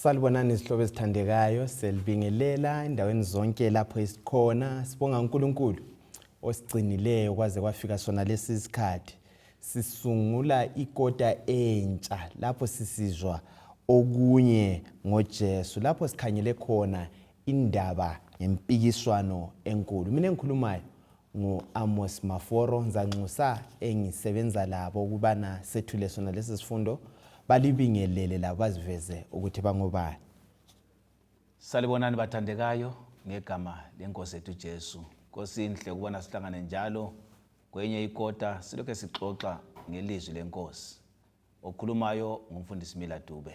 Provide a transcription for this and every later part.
Salibonani izihlobo ezithandekayo, selibingelela endaweni zonke lapho esikhona. Sibonga uNkulunkulu osigcinileyo kwaze kwafika sona lesi sikhathi. Sisungula ikota entsha lapho sisizwa okunye ngoJesu, lapho sikhanyele khona indaba yempikiswano enkulu. Mina engikhulumayo ngo-Amos Maforo Nzanxusa, engisebenza labo ukubana sethule sona lesi sifundo, balibingelele labo baziveze ukuthi bangobani. Salibonani bathandekayo ngegama lenkosi ethu Jesu. Nkosi inhle ukubona sihlangane njalo kwenye ikota silokho sixoxa ngelizwi lenkosi. Okhulumayo ngumfundisi Dube.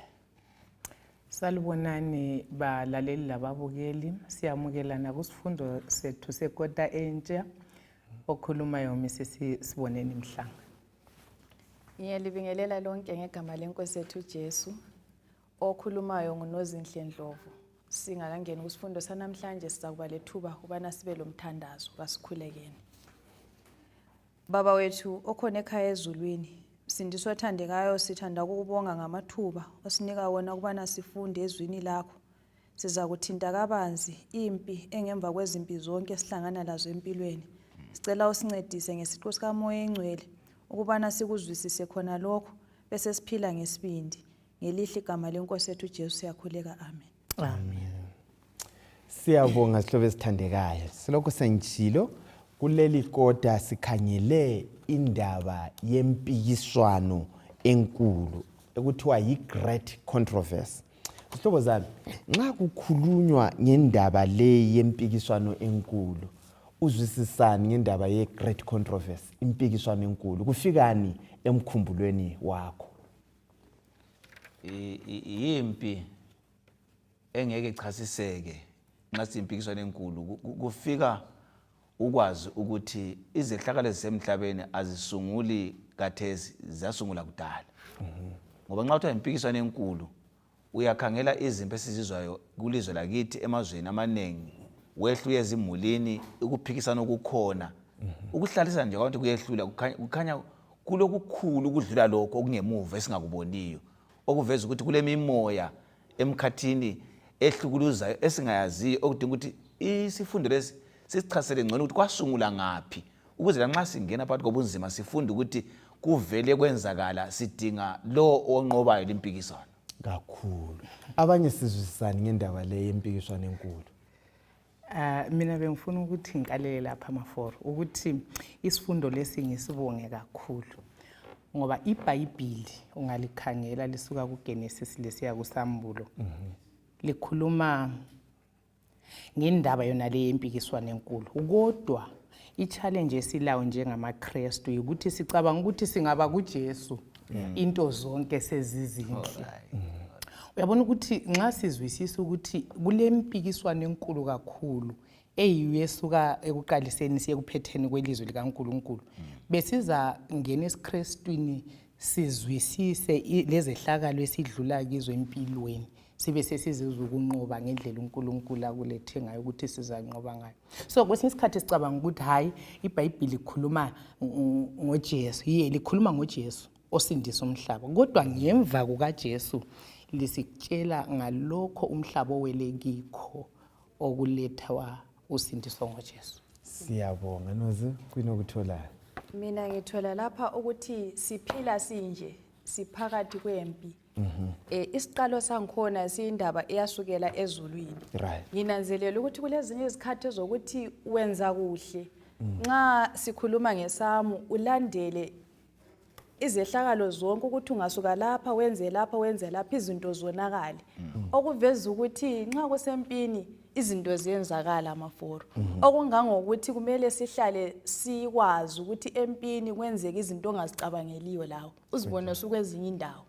Salibonani balaleli lababukeli, siyamukelana kusifundo sethu sekota entsha. Okhulumayo Mrs. Siboneni Mhlanga. Ngiyalibingelela lonke ngegama lenkosi ethu Jesu. Okhulumayo nguNozinhle Ndlovu. Singakangeni kusifundo sanamhlanje sizakuba lethuba ubana sibe lomthandazo kasikhulekeni. Baba wethu okhona ekhaya ezulwini, sindiswa thandekayo, sithanda ukubonga ngamathuba osinika wona ukubana sifunde ezwini lakho. Siza kuthinta kabanzi impi engemva kwezimpi zonke esihlangana lazo empilweni. Sicela usincedise ngesiqu sikaMoya eNgcwele ukubana sikuzwisise khona lokho bese siphila ngesibindi. Ngelihle igama lenkosi ethu Jesu siyakhuleka, amen. Amen. Siyabonga sihlobo esithandekayo. Silokho sengitshilo kuleli kota sikhanyele indaba yempikiswano enkulu ekuthiwa yi-great controversy. Sihlobo zami, nxa kukhulunywa ngendaba le yempikiswano enkulu, uzwisisani ngendaba ye-great controversy, impikiswano enkulu, kufikani emkhumbulweni wakho? Yimpi engeke ichasiseke nxa siyimpikiswano enkulu. Kufika ukwazi ukuthi izehlakalo ezisemhlabeni azisunguli kathesi, zasungula kudala. Ngoba nxa uthiwa impikiswano enkulu, uyakhangela izimpi esizizwayo kulizwe lakithi emazweni amaningi, wehlu yezimulini, ukuphikisana okukhona. Ukuhlalisa nje abantu kuyehlula, kukhanya kulokukhulu ukudlula lokho okungemuva esingakuboniyo, okuveza ukuthi kule mimoya emkhathini ehlukuluzayo esingayaziyo, okudinga ukuthi isifundo lesi sisichasele ngcono ukuthi kwasungula ngaphi, ukuze lanxa singena phakathi kobunzima sifunde ukuthi kuvele kwenzakala, sidinga lo onqobayo lempikiswano. Kakhulu. Abanye sizwisisani ngendaba le yempikiswano enkulu? Mina bengifuna ukuthi ngikalele lapha Maforo ukuthi isifundo lesi ngisibonge kakhulu. Ngoba iBhayibheli ungalikhangela lisuka kuGenesis lesiya kuSambulo. Likhuluma ngendaba yona le yempikiswano enkulu. Kodwa i-challenge esilayo njengamaKristu ukuthi sicabanga ukuthi singaba kuJesu into zonke sezizinhle. Uyabona ukuthi nxa sizwisisa ukuthi kule mpikiswano enkulu kakhulu eyiyo esuka ekuqaliseni siye kuphetheni kwelizwe likaNkulunkulu, besiza ngena esiKristwini sizwisise lezehlakalo esidlula kizo empilweni, sibe sesizizwa ukunqoba ngendlela uNkulunkulu akulethe ngayo ukuthi sizanqoba ngayo. So kwesinye isikhathi sicabanga ukuthi hayi iBhayibheli ikhuluma ngoJesu, likhuluma ngoJesu osindisa umhlaba, kodwa ngemva kukaJesu lisikutshela ngalokho umhlaba owele kikho okuletha usindiswa ngoJesu. Siyabonga Nozi, kwinokutholayo. Mina ngithola lapha ukuthi siphila sinje, siphakathi kwempi. Isiqalo sangikhona siyindaba eyasukela ezulwini. Right. Nginanzelela ukuthi kulezinye izikhathi zokuthi wenza kuhle. Nxa sikhuluma ngesamu ulandele izehlakalo zonke ukuthi ungasuka lapha wenze lapha izinto zonakala. Okuveza ukuthi nxa kusempini izinto ziyenzakala Maforo. Okungangokuthi kumele sihlale sikwazi ukuthi empini kwenzeka izinto ongazicabangeliyo lawo. Uzibone sukwezinye indawo.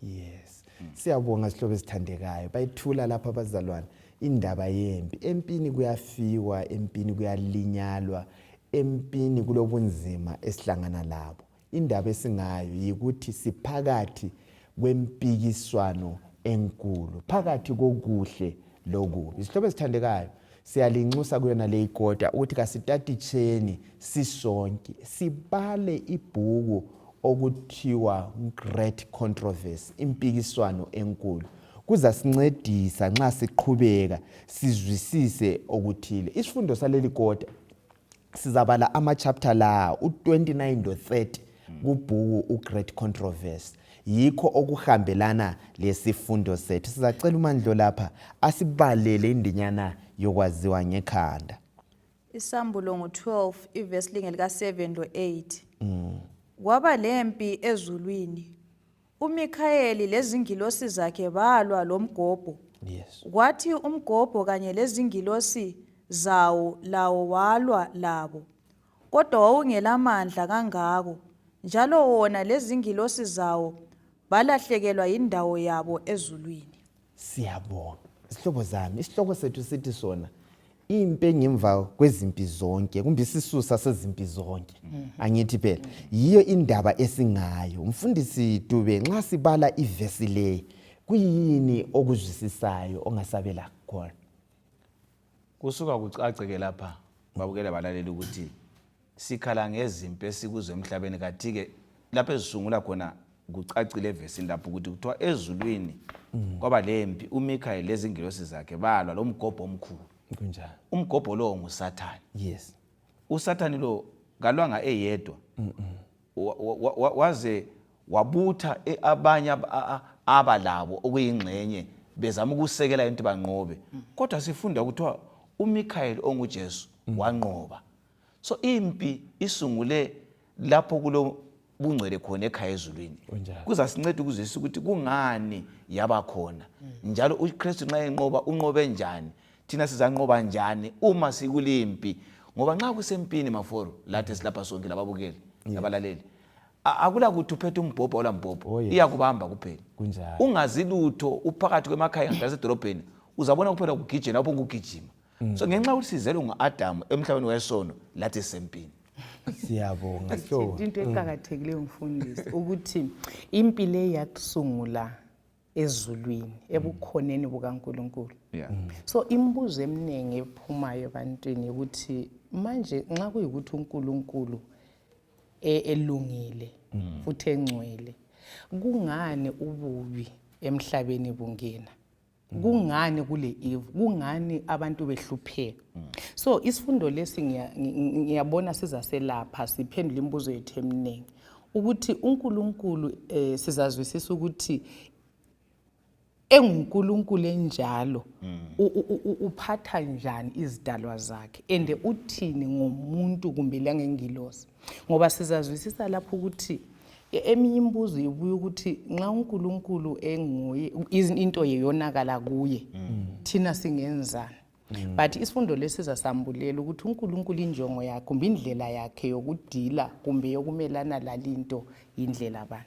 Yes. Siyabonga sihlobo esithandekayo. Bayithula lapha abazalwane indaba yempi. Empini kuyafiwa, empini kuyalinyalwa, empini kulobunzima esihlangana labo. Indaba esingayo yikuthi siphakathi kwempikiswano enkulu, phakathi kokuhle lokubi. Isihlobo esithandekayo, siyalinxusa kuyona le ikota ukuthi kasitatitsheni sisonke sibale ibhuku okuthiwa great controversy, impikiswano enkulu. kuzasincedisa nxa siqhubeka sizwisise okuthile. Isifundo saleli kodwa sizabala ama-chapter la u-29 no-30 kubhuku u-Great Controversy. Yikho okuhambelana lesifundo sethu. Sizacela uMandlo lapha asibalele indinyana yokwaziwa ngekhanda. Isambulo ngo-12 ivesi lika-7 lo-8. Kwaba lempi ezulwini. uMikhayeli lezingilosi zakhe balwa lomgobho. Yes. Kwathi umgobho kanye lezingilosi zawo lawo walwa labo. Kodwa wawungelamandla kangako, njalo wona lezingilosi zawo balahlekelwa indawo yabo ezulwini. Siyabonga. Isihlobo zami, isihloko sethu sithi sona impi ngemva kwezimpi zonke, kumbe isisusa sezimpi zonke. Angithi phela yiyo indaba esingayo. Umfundisi Dube nxa sibala ivesi le, kuyini okuzwisisayo ongasabela khona? Kusuka kucaceke lapha babukela balaleli ukuthi sikhala ngezimpi esikuzwe emhlabeni, kathi-ke lapho ezisungula khona kucacile evesini lapho ukuthi kuthiwa ezulwini kwaba lempi, uMikhayeli lezingilosi zakhe balwa lomgobho omkhulu. Kunjani? Umgobho lo nguSathani. Yes. uSathani lo kalwanga eyedwa, waze wabutha abanye abalabo okuyingxenye bezama ukusekela into banqobe. Kodwa sifunda ukuthiwa uMikhayeli onguJesu wanqoba. So impi isungule lapho kulo bungcwele khona ekhaya ezulwini. Kuzasinceda ukuzwisisa ukuthi kungani yaba khona, njalo uKristu nxa enqoba unqobe njani, thina sizanqoba njani uma sikulimpi. Ngoba nxa kusempini maforo lathi silapha sonke lababukeli labalaleli, akula kuthi uphethe umbhobho ola mbhobho iyakubamba kuphela. Kunjani? Ungazi lutho uphakathi kwemakhaya ngasedolobheni uzabona kuphela ukugijima lapho ukugijima. So ngenxa ukuthi sizelwe ngu-Adamu emhlabeni wesono lathi sempini. Siyabonga. Into eqhakathekileyo mfundisi ukuthi impi le yakusungula ezulwini ebukhoneni bukaNkulunkulu. So imibuzo eminingi ephumayo ebantwini ukuthi manje nxa kuyikuthi uNkulunkulu elungile futhi engcwele, kungani ububi emhlabeni bungena? Kungani kule evil? Kungani abantu behlupheka? So isifundo lesi ngiyabona sizaselapha siphendula imibuzo yethu eminingi ukuthi uNkulunkulu sizazwisisa ukuthi enguNkulunkulu enjalo uphatha njani izidalwa zakhe ende uthini ngomuntu kumbe langengilosi. Ngoba sizazwisisa lapho ukuthi eminye imibuzo ibuye ukuthi nxa uNkulunkulu enguye into yeyonakala kuye, thina singenzani? But isifundo lesi sizasambulela ukuthi uNkulunkulu injongo yakhe kumbe indlela yakhe yokudila kumbe yokumelana lalinto indlela bani.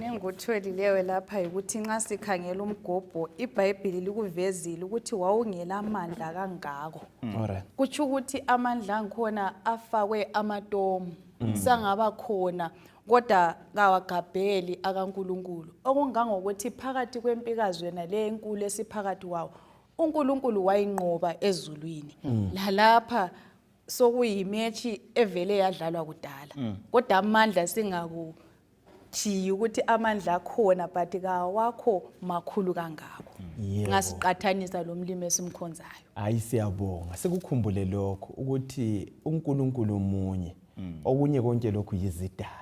Engikutholileyo lapha ukuthi nxa sikhangela umgobho iBhayibheli likuvezile ukuthi wawungelamandla kangako. Kutsho ukuthi amandla angikhona afakwe amatomu sangaba khona kodwa kawagabheli akaNkulunkulu. Okungangokuthi phakathi kwempikazi yona le enkulu esiphakathi kwawo uNkulunkulu wayinqoba ezulwini. Lalapha sokuyimechi evele yadlalwa kudala. Kodwa amandla singakuthi ukuthi amandla akhona but kawakho makhulu kangako. Ngasiqathanisa lo mlimi esimkhonzayo. Hayi siyabonga. Sekukhumbule lokho ukuthi uNkulunkulu munye. Okunye konke lokhu yizidalo.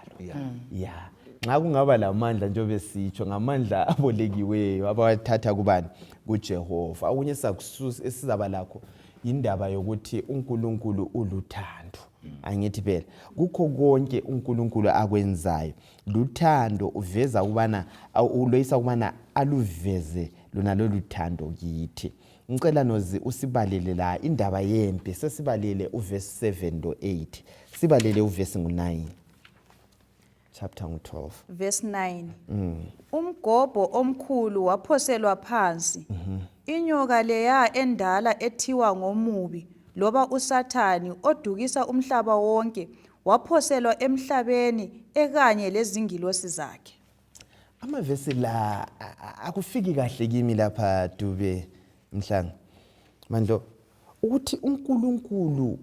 Nxa kungaba lamandla njengoba sitsho ngamandla abolekiweyo abawathatha kubani? KuJehova. Okunye sakususa esizaba lakho indaba yokuthi uNkulunkulu uluthando. Angithi phela kukho konke uNkulunkulu akwenzayo luthando uveza ukubana uloyisa ukubana aluveze lona loluthando kithi. Ngicela nozi usibalele la indaba yempi, sesibalele uvesi 7 lo 8. Sibalele uvesi ngu9. Chapter 12. Verse 9. Umgobho omkhulu waphoselwa phansi. Inyoka leya endala ethiwa ngomubi loba uSathani odukisa umhlaba wonke waphoselwa emhlabeni ekanye lezingilosi zakhe. Amavesi la akufiki kahle kimi lapha Dube Mhlanga. Mandlo ukuthi uNkulunkulu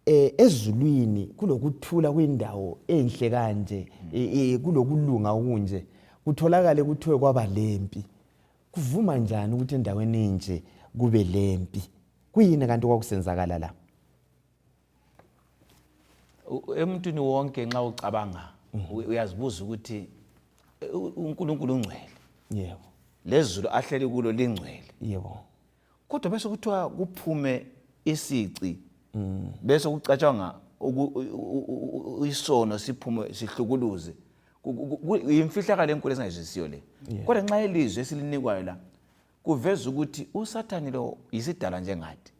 ezulwini kulokuthula kwindawo enhle kanje kulokulunga okunje kutholakale kuthiwe kwaba lempi. kuvuma njani ukuthi endaweni nje kube lempi? Kuyini kanti kwakusenzakala la? Emntwini wonke nxa ucabanga uyazibuza ukuthi uNkulunkulu ungcwele. Yebo. Lezulu ahleli kulo lingcwele. Yebo. Kodwa bese kuthiwa kuphume isici. Bese kucatshanga isono siphume sihlukuluze. Imfihlakalo enkulu esingayizisiyo le. Kodwa nxa ilizwe esilinikwayo la kuveza ukuthi uSathane lo yisidala njengathi.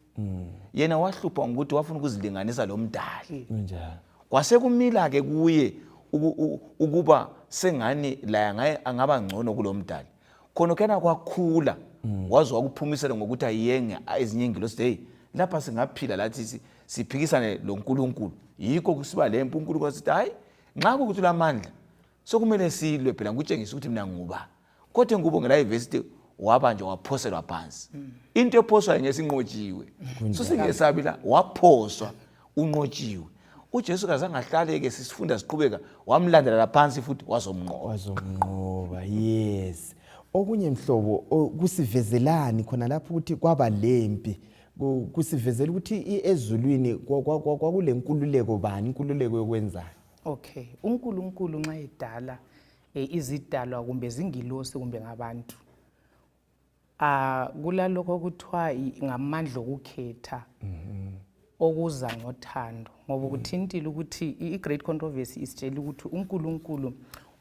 Yena wahlupha ngokuthi wafuna ukuzilinganisa lo mdali. Kunjani? Kwasekumila ke kuye ukuba sengani la angaba ngcono kulomdali. Khona kena kwakhula wazi wakuphumisela ngokuthi ayenge ezinye ingilosi hey lapha singaphila lathi siphikisane lo nkulunkulu. Yikho kusiba lempu uNkulunkulu sithi hayi nxa ukuthi lamandla sokumele silwe phela ngutshengisa ukuthi mina nguba. Kodwa ngubo ngela university wabanje waphoselwa phansi. Into ephoswa ngesinqotshiwe. So singesabi la waphoswa unqotshiwe. uJesu kazange ahlale ke sisifunda siqhubeka wamlandela la phansi futhi wazomnqoba. Yes. Okunye mhlobo kusivezelani khona lapho ukuthi kwaba lempi. Kusivezela ukuthi ezulwini kwakule nkululeko bani, inkululeko yokwenzani? Okay, uNkulunkulu nxa edala izidalwa kumbe zingilosi kumbe ngabantu. Kulalokho kuthiwa ngamandla okukhetha okuza ngothando. Ngoba kuthintile ukuthi i-great controversy isitshela ukuthi uNkulunkulu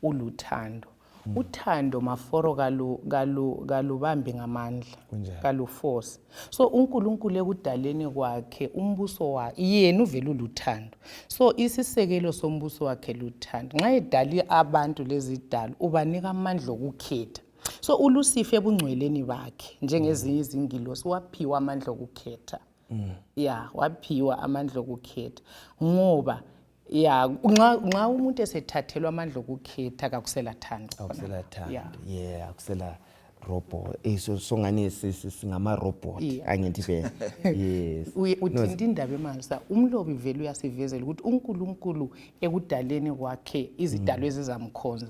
uluthando. Uthando maforo kalubambi ngamandla, kaluforce. So uNkulunkulu ekudaleni kwakhe umbuso wakhe yena uvela uluthando. So isisekelo sombuso wakhe luthando. Nxa edala abantu lezidalo ubanika amandla okukhetha. So uLucifer ebungcweleni bakhe njengezinye izingilosi waphiwa amandla okukhetha. Waphiwa amandla okukhetha. Ngoba nxa umuntu esethathelwa amandla okukhetha akusela thando. Akusela thando. Akusela robot. So ngani singama robot angithi vele. Yes. Uthinta indaba emanzi umlobi vele uyasivezela ukuthi uNkulunkulu ekudaleni kwakhe izidalwa ezizamkhonza.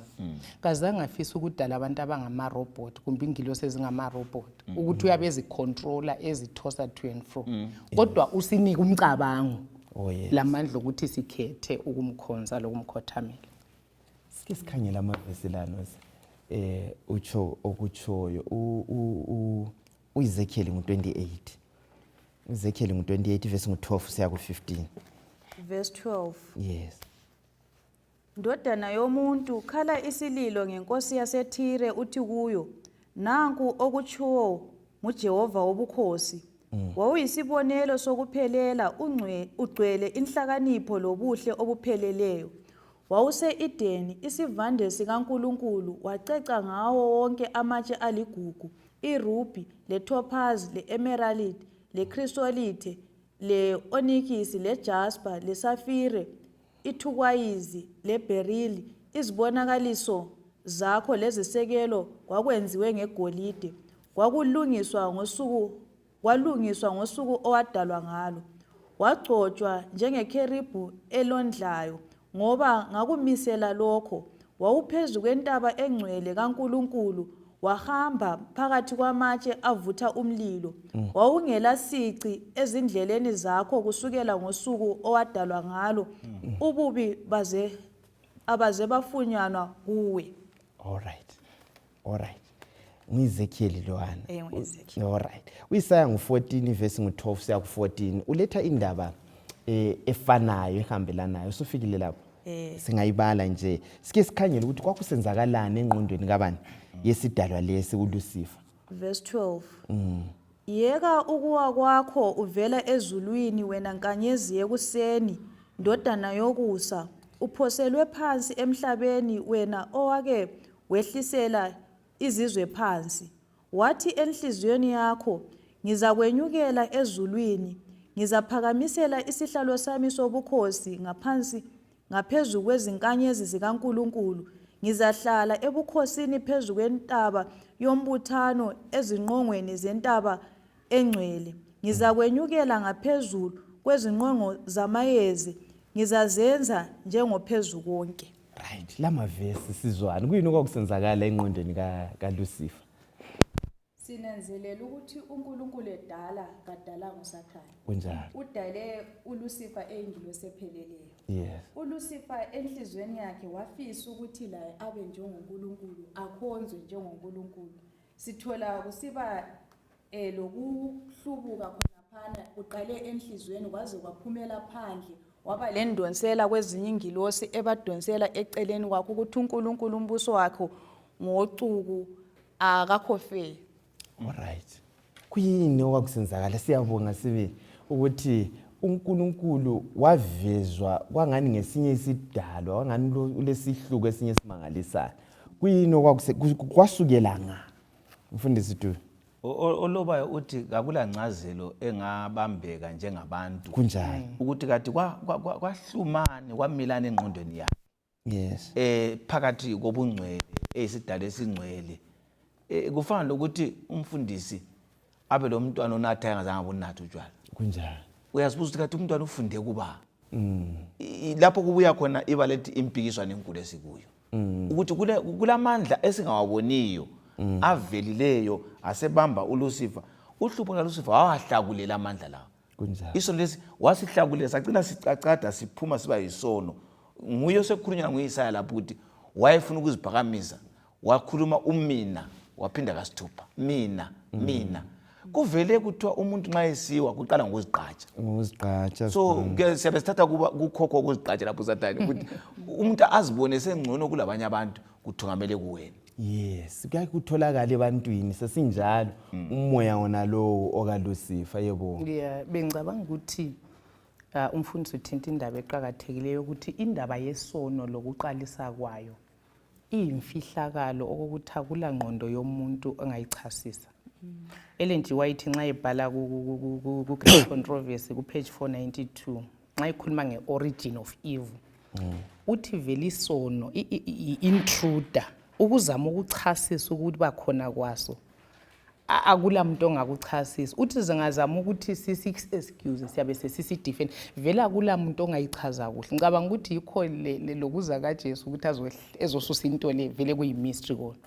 Kazange afisa ukudala abantu abangama robot kumbe ingilosi ezingama robot ukuthi uyabezi controller ezithosa to and fro. Kodwa usinika umcabango. Lamandla ukuthi sikhethe ukumkhonza lokumkhothamela. Sike sikhangela amaveselano utsho okutshoyo uEzekiel ngo28. Ezekiel ngo28 verse ngo12 siya ku15. Verse 12. Yes. Ndodana yomuntu khala isililo ngenkosi yaseThire uthi kuyo nanku okutshiwo nguJehova wobukhosi. Wawuyisibonelo sokuphelela ugcwele inhlakanipho lobuhle obupheleleyo. Wawuse-Edeni isivande sikaNkulunkulu waceca ngawo wonke amatshe aligugu, irubi, letopaz, le-emerald, le-chrysolite, le-onikisi, le-jasper, le-safire, ithukwayizi, le-berili. Izibonakaliso zakho lezisekelo kwakwenziwe ngegolide. Kwalungiswa ngosuku owadalwa ngalo. Wagcotshwa njengekheribhu elondlayo. Ngoba ngakumisela lokho, wawuphezu kwentaba engcwele kaNkulunkulu, wahamba phakathi kwamatshe avutha umlilo. Wawungela sici ezindleleni zakho kusukela ngosuku owadalwa ngalo, ububi abaze bafunyanwa kuwe. All right. NguEzekiel lowana. All right. Uyisaya ngo14 verse ngo12 siya ku14 uletha indaba efanayo ehambelanayo. Usufikile lapho. Singayibala nje. Sike sikhangele ukuthi kwakusenzakalana engqondweni kabani yesidalwa lesi uLucifer. Verse 12. Yeka ukuwa kwakho uvela ezulwini wena nkanyezi yekuseni, ndodana yokusa, uphoselwe phansi emhlabeni wena owake wehlisela izizwe phansi. Wathi enhliziyweni yakho, ngizakwenyukela ezulwini, ngizaphakamisela isihlalo sami sobukhosi ngaphezu kwezinkanyezi zikaNkulunkulu. Ngizahlala ebukhosini phezu kwentaba yombuthano ezinqongweni zentaba engcwele. Ngizakwenyukela ngaphezulu kwezinqongo zamayezi, ngizazenza njengophezu konke. Right, lama verse sizwana kuyini okwakusenzakala engqondweni kaLucifer? Sinanzelela ukuthi uNkulunkulu edala kadala ngoSathane. kunjalo. Udale uLucifer eyingilosi epheleleyo. Yes. uLucifer enhlizweni yakhe wafisa ukuthi la abe njengoNkulunkulu, akhonzwe njengoNkulunkulu. Sithola kusiba lokuhlubuka khona phana uqale enhlizweni kwaze kwaphumela phandle waba lendonsela kwezinye ingilosi ebadonsela eceleni kwakho ukuthi uNkulunkulu umbuso wakhe ngocuku akakho fair. Alright. Kuyini okwakusenzakala? Siyabonga sibe ukuthi uNkulunkulu wavezwa kwangani ngesinye isidalwa, kwangani ulesihluku esinye esimangalisayo. Kuyini kwasukela nga? Mfundisi tu. Olobayo uthi kakula ncazelo engabambeka njengabantu. Kunjani? Ukuthi kati kwahlumane kwamilana engqondweni yakhe. Yes. Phakathi kobungcwele eyisidalo esingcwele. Kufana lokuthi umfundisi abe lo mntwana onatha engazange abonatha utshwala. Kunjani? Uyazibuza ukuthi kathi umntwana ufunde kuba. Lapho kubuya khona ibalethi impikiswano enkulu esikuyo. Ukuthi kulamandla esingawaboniyo avelileyo asebamba uLucifer. Uhlupho kaLucifer wawahlakulela amandla lawo. Kunjani? Isono lesi wasihlakulela sagcina sicacada siphuma siba yisono. Nguye osekhulunywa nguYesaya lapho ukuthi wayefuna ukuziphakamisa wakhuluma umina waphinda kasithupha mina. Kuvele kuthiwa umuntu nxa esiwa kuqala ngokuzigqaja. Ngokuzigqaja. So ke siyabe sithatha kukhokho ukuzigqaja lapho uSathane ukuthi umuntu azibone sengcono kulabanye abantu kuthungamele kuwena. Yes, kuyakutholakala ebantwini sesinjalo umoya wona lowo okaLucifer yebo. Yeah, bengicabanga ukuthi umfundisi uthinta indaba eqhakathekileyo ukuthi indaba yesono lokuqalisa kwayo iyimfihlakalo okokuthi akula ngqondo yomuntu ongayichasisa. Ellen G. White nxa ebhala ku Great Controversy ku page 492 nxa ikhuluma nge-origin of evil uthi vele isono intruder ukuzama ukuchasisa ukuthi bakhona kwaso akula muntu ongakuchasisa uthi zingazama ukuthi sisi-excuse siyabe sisi-defend vele akula muntu ongayichaza kuhle. Ngicabanga ukuthi yikho lokuza kaJesu ukuthi ezosusa into le vele kuyi-mystery kona.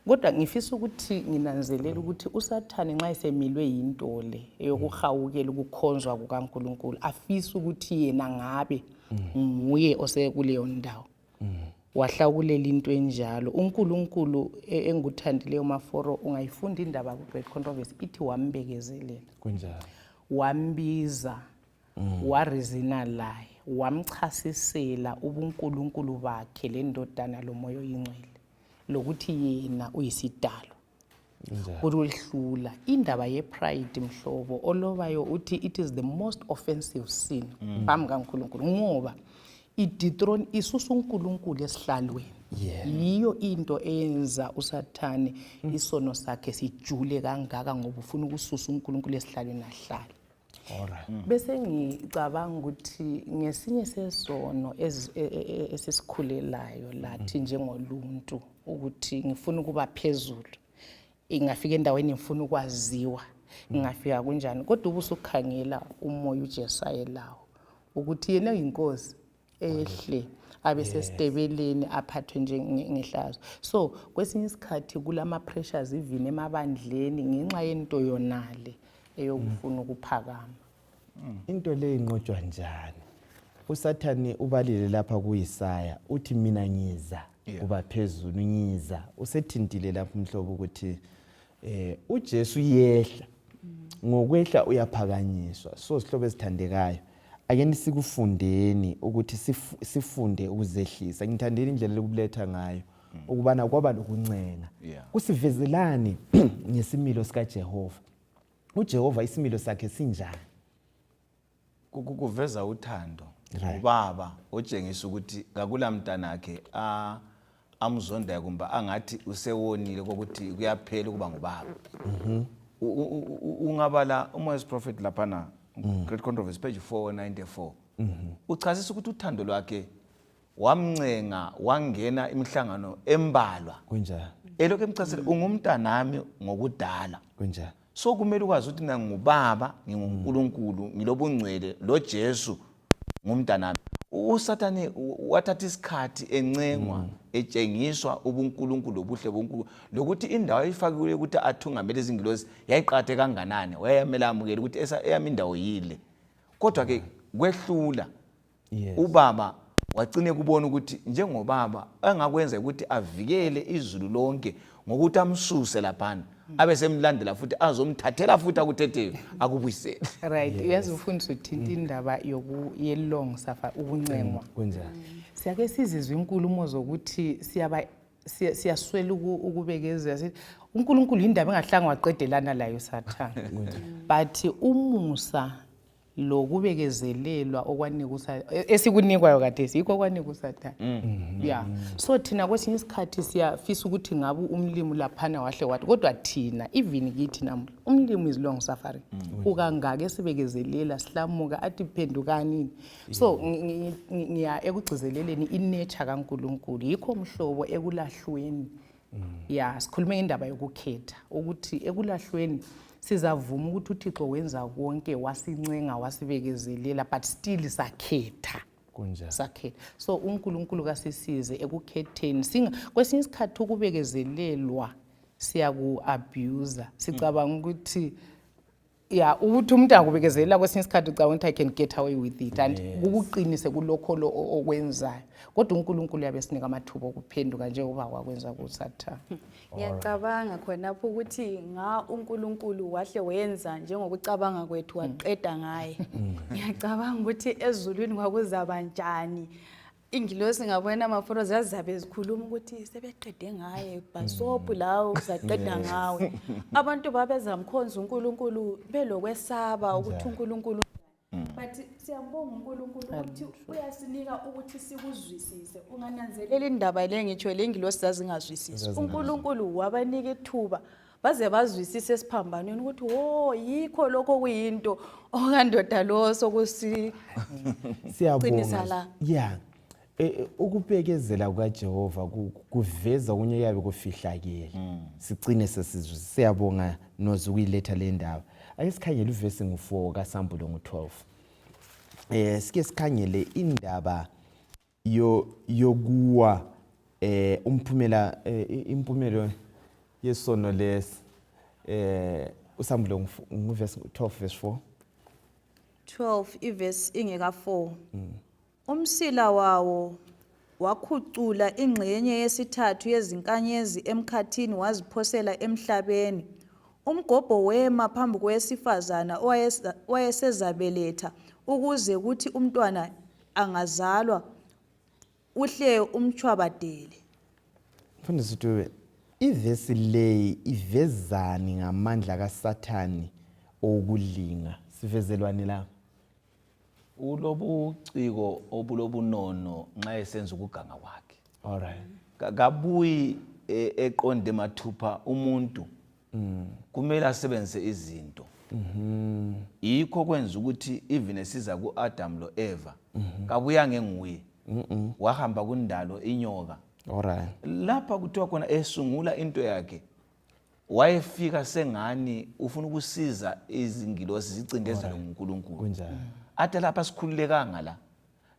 Kodwa ngifisa ukuthi nginanzelela ukuthi uSathane nxa esemilwe yinto le eyokuhawukela ukukhonzwa kukaNkulunkulu afisa ukuthi yena ngabe nguye osekuleyo ndawo. Wahlawulela into enjalo. uNkulunkulu enguthandileyo maforo ungayifunda indaba ku Great Controversy ithi wambekezelela. Kunjani? Wambiza, warizina laye, wamchasisela ubuNkulunkulu bakhe lendodana lomoya oyingcwele lokuthi yena uyisidalo. Kulihlula indaba yepride mhlobo olobayo uthi it is the most offensive sin phambi kaNkulunkulu ngoba idethrone isusa uNkulunkulu esihlalweni. Yiyo into eyenza uSathane isono sakhe sijule kangaka ngoba ufuna ukususa uNkulunkulu esihlalweni ahlale. Alright. Bese ngicabanga ukuthi ngesinye sesono esisikhulelayo lathi njengoluntu ukuthi ngifuna ukuba phezulu. Ingafika endaweni ngifuna ukwaziwa. Ngingafika kunjani kodwa ubusukhangela umoya uJesaya lawo ukuthi yena uyinkosi ehle abe sesitebeleni aphathwe njengehlazo. So kwesinye isikhathi kulama pressures even emabandleni ngenxa yento yonale eyokufuna ukuphakama. Into le inqotshwa njani? uSathane ubalile lapha kuYesaya uthi mina ngiza kuba phezulu ngiza. Usethintile lapha umhlobo ukuthi uJesu yehla ngokwehla uyaphakanyiswa. So sihlobo esithandekayo ake sikufundeni ukuthi sifunde ukuzehlisa. Ngithandela indlela lokuletha ngayo ukubana kwaba lokuncenga kusivezelani ngesimilo sika Jehova. uJehova isimilo sakhe sinjani? Kuveza uthando ubaba otshengisa ukuthi kakula mntanakhe amzondayo kumba angathi usewonile ukuthi kuyaphela kuba ngubaba. Ungabala uMoses prophet laphana Great Controversy page 494 uchasisa ukuthi uthando lwakhe wamncenga wangena imihlangano embalwa. Kunjani? Elokho emchasisela ungumntanami ngokudala. Kunjani? So kumele ukwazi ukuthi ngingubaba nginguNkulunkulu ngilobungcwele lo Jesu ngumntanami. uSathane wathatha isikhathi encengwa etshengiswa ubuNkulunkulu lobuhle boNkulunkulu lokuthi indawo ayifakiwe ukuthi athungamele izingilosi yayiqhathe kanganani wayemela amukele ukuthi eyami indawo yile kodwa ke kwehlula ubaba wagcine kubona ukuthi njengobaba angakwenza ukuthi avikele izulu lonke ngokuthi amsuse laphana abe semlandela futhi azomthathela futhi akuthetheyo akubuyisele. Right, uyazi ufundisa uthinta indaba ye-long suffer ukuncengwa. Siyake sizizwe inkulumo zokuthi siyaswela ukubekezela. uNkulunkulu indaba engahlanga waqedelana layo Sathane. But umusa lokubekezelelwa okwanika esikunikwayo kade sikho okwanika uSathane. Yeah. So thina kwesinye isikhathi siyafisa ukuthi ngabe umlimi laphana wahle wathi kodwa thina even kithi namuhla umlimi is long suffering. Ukangaka esibekezelela sihlamuka athi phendukani. So ngiya ekugcizeleleni inature kaNkulunkulu yikho umhlobo ekulahlweni. Yeah, sikhuluma indaba yokukhetha ukuthi ekulahlweni sizavuma ukuthi uThixo wenza konke wasincenga wasibekezelela but still sakhetha sakhetha. So uNkulunkulu kasisize ekukhetheni kwesinye isikhathi ukubekezelelwa siyaku abuse sicabanga ukuthi ukuthi umuntu akubekezelela kwesinye isikhathi ucabanga ukuthi I can get away with it and ukuqinise kulokho okwenzayo kodwa uNkulunkulu yabe sinika amathuba okuphenduka njengoba wakwenza kuSathane. Ngiyacabanga khonapho ukuthi uNkulunkulu wahle wenza njengokucabanga kwethu waqeda ngaye. Ngiyacabanga ukuthi ezulwini kwakuzaba njani. Ingilosi ngabona amaforo zazabe zikhuluma ukuthi sebeqede ngaye basobhu lawo uzaqeda ngawe. Abantu babezamkhonza uNkulunkulu belokwesaba ukuthi uNkulunkulu but siyambonga uNkulunkulu ukuthi uyasinika ukuthi sikuzwisise. Ungananzelela indaba le ngitsho le ngilosi zazingazwisisi. uNkulunkulu wabanika ithuba baze bazwisise esiphambanweni ukuthi yikho lokho kuyinto okandoda lo sokusi siyabonga. Yeah. Ukubekezela kukaJehova kuveza kunye yabe kufihlakele. Sigcine sesizwe. Siyabonga nozukuyiletha le ndaba. Ake sikhangele uvesi ngo4 kaSambulo ngo12. Sike sikhangele indaba yokuwa impumelo yesono lesi uSambulo nguvesi 12 verse 4. 12 ivesi ingeka 4. Umsila wawo wakhucula ingxenye yesithathu yezinkanyezi emkhathini waziphosela emhlabeni. Umgobho wema phambi kwesifazana owayesezabeletha ukuze kuthi umntwana angazalwa uhle umchwabadele. Mfundisi Dube, ivesi le ivezani ngamandla kaSathane okulinga sivezelwane la. Ulobuciko obulobunono nxa esenza ukuganga kwakhe. Alright. Kabuyi eqonde mathupha umuntu kumele asebenzise izinto. Yikho kwenza ukuthi even esiza kuAdam lo Eva kabuya ngenguye. Wahamba kundalo inyoka. Alright. Lapha kuthiwa khona esungula into yakhe wayefika sengani ufuna ukusiza izingilosi zicindezele uNkulunkulu. Kunjani? Athi lapha sikhululekanga la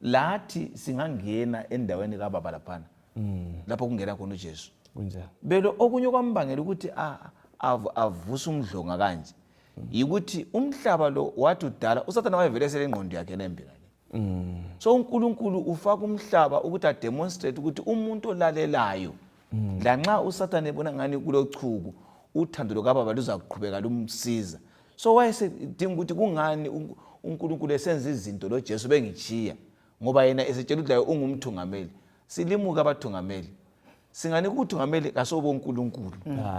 lathi singangena endaweni kaBaba laphana lapho kungena khona uJesu. Kunjani? Belo okunye kwambangela ukuthi avusa umdlonga kanje yikuthi umhlaba lo wathi udala uSathane wayevelesela ingqondo yakhe nembi kanje. So uNkulunkulu ufaka umhlaba ukuthi ademonstrate ukuthi umuntu olalelayo lanxa uSathane ebona ngani kulochuku uthando lokaBaba luza kuqhubeka lumsiza. So wayesedinga ukuthi kungani uNkulunkulu esenza izinto lo Jesu bengichiya ngoba yena esetshela udlayo ungumthungameli. Silimuka abathungameli. Singane ukuthungameli kasobo uNkulunkulu.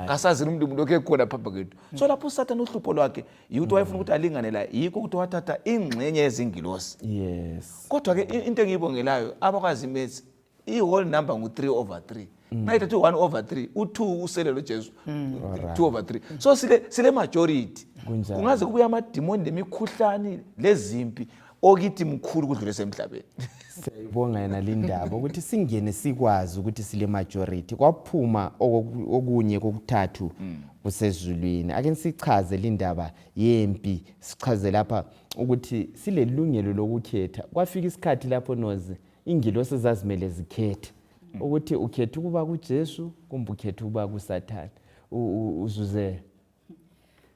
Kasazi umuntu lokho ekhona phapha kwethu. So lapho uSathane uhlupho lwakhe yikuthi wayefuna ukuthi alingane la yikho ukuthi wathatha ingxenye yezingilosi. Yes. Kodwa ke into engiyibongelayo abakwazi methi i-whole number ngu3/3. Nayithatha 1/3 u2 usele lo Jesu 2/3. So sile majority. Kungaze kubuya amadimoni lemikhuhlane lezimpi okithi mkhulu kudlule semhlabeni. Siyayibonga yena Lindaba ukuthi singene sikwazi ukuthi sile majority kwaphuma okunye kokuthathu kusezulwini. Ake sichaze Lindaba yempi sichaze lapha ukuthi silelungelo lokukhetha. Kwafika isikhathi lapho nozi ingilosi ezazimele zikhethe ukuthi ukhetha ukuba kuJesu kumbe ukhetha ukuba kuSathane. Uzuze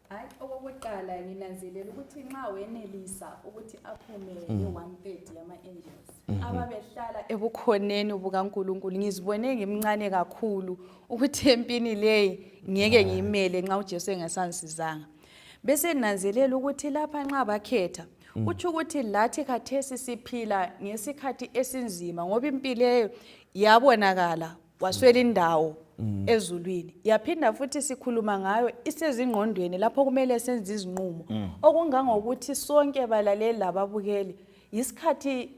Hayi okokuqala nginanzelela ukuthi nxa wenelisa ukuthi aphume i1/3 yama angels ababehlala ebukhoneni bukaNkulunkulu ngizibone ngimncane kakhulu ukuthi empini leyi ngeke ngiyimele nxa uJesu engasansizanga bese nanzelela ukuthi lapha nxa bakhetha uthi ukuthi lathi khathesi siphila ngesikhathi esinzima ngoba impilo leyo yabonakala waswela indawo ezulwini yaphinda futhi sikhuluma ngayo isezingqondweni lapho kumele senze izinqumo okungangokuthi sonke balaleli lababukeli isikhathi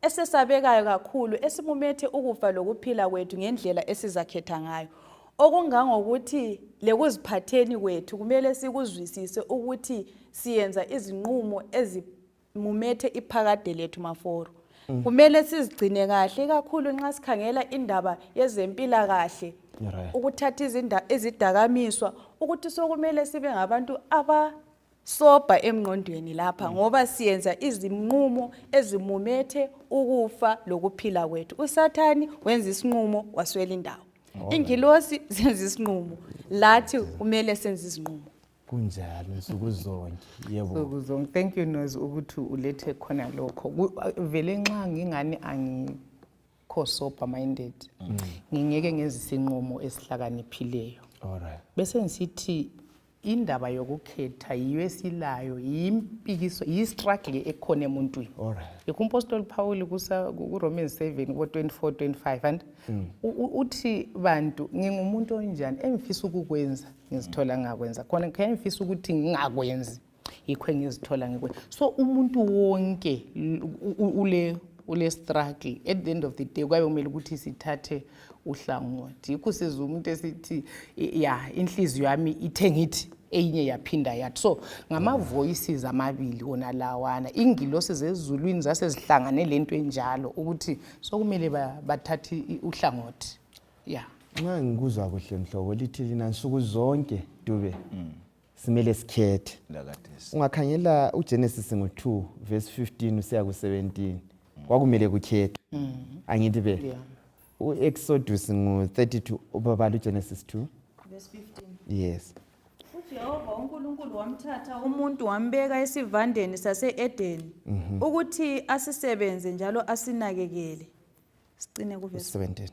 esesabekayo kakhulu esimumethe ukufa lokuphila kwethu ngendlela esizakhetha ngayo okungangokuthi lekuziphatheni kwethu kumele sikuzwisise ukuthi siyenza izinqumo ezimumethe iphakade lethu maforo kumele sizigcine kahle kakhulu nxa sikhangela indaba yezempila kahle ukuthatha izidakamizwa ukuthi sokumele sibe ngabantu abasobha emngqondweni lapha ngoba siyenza izinqumo ezimumethe ukufa lokuphila kwethu uSathani wenza isinqumo waswela indawo ingilosi zenza isinqumo lathi kumele senze izinqumo kunjalo nsuku zonke yebo nsuku zonke. Thank you Nozi ukuthi ulethe khona lokho vele nxa ngingani angikho sober minded ngingeke ngenze isinqumo esihlakaniphileyo. Alright. Bese ngisithi indaba yokukhetha yiyo esilayo yimpikiswa yistruggle ekhona emuntwini. Alright. Ikumpostoli Paul ku Romans 7 ku 24-25 and uthi bantu ngingumuntu onjani engifisa ukukwenza ngizithola ngakwenza khona khe ngifisa ukuthi ngingakwenzi yikho ngizithola ngikwenza. So umuntu wonke ule struggle at the end of the day kwabe kumele ukuthi sithathe uhlangothi yikho siza umuntu esithi ya inhliziyo yami ithe ngithi enye yaphinda yathi so ngama voices amabili wona lawana ingilosi zezulwini zasezihlangane lento enjalo ukuthi sokumele bathathe uhlangothi ya nxa ngikuzwa kuhle mhlobo lithi lina nsuku zonke Dube simele sikhethe ungakhangela uGenesis ngo2 verse 15 usiya ku17 kwakumele kukhethe angithi be uExodus ngo32 ubabala uGenesis 2 verse 15 yes uJehova uNkulunkulu wamthatha umuntu wambeka esivandeni sase-Edeni ukuthi asisebenze njalo asinakekele sicine ku verse 17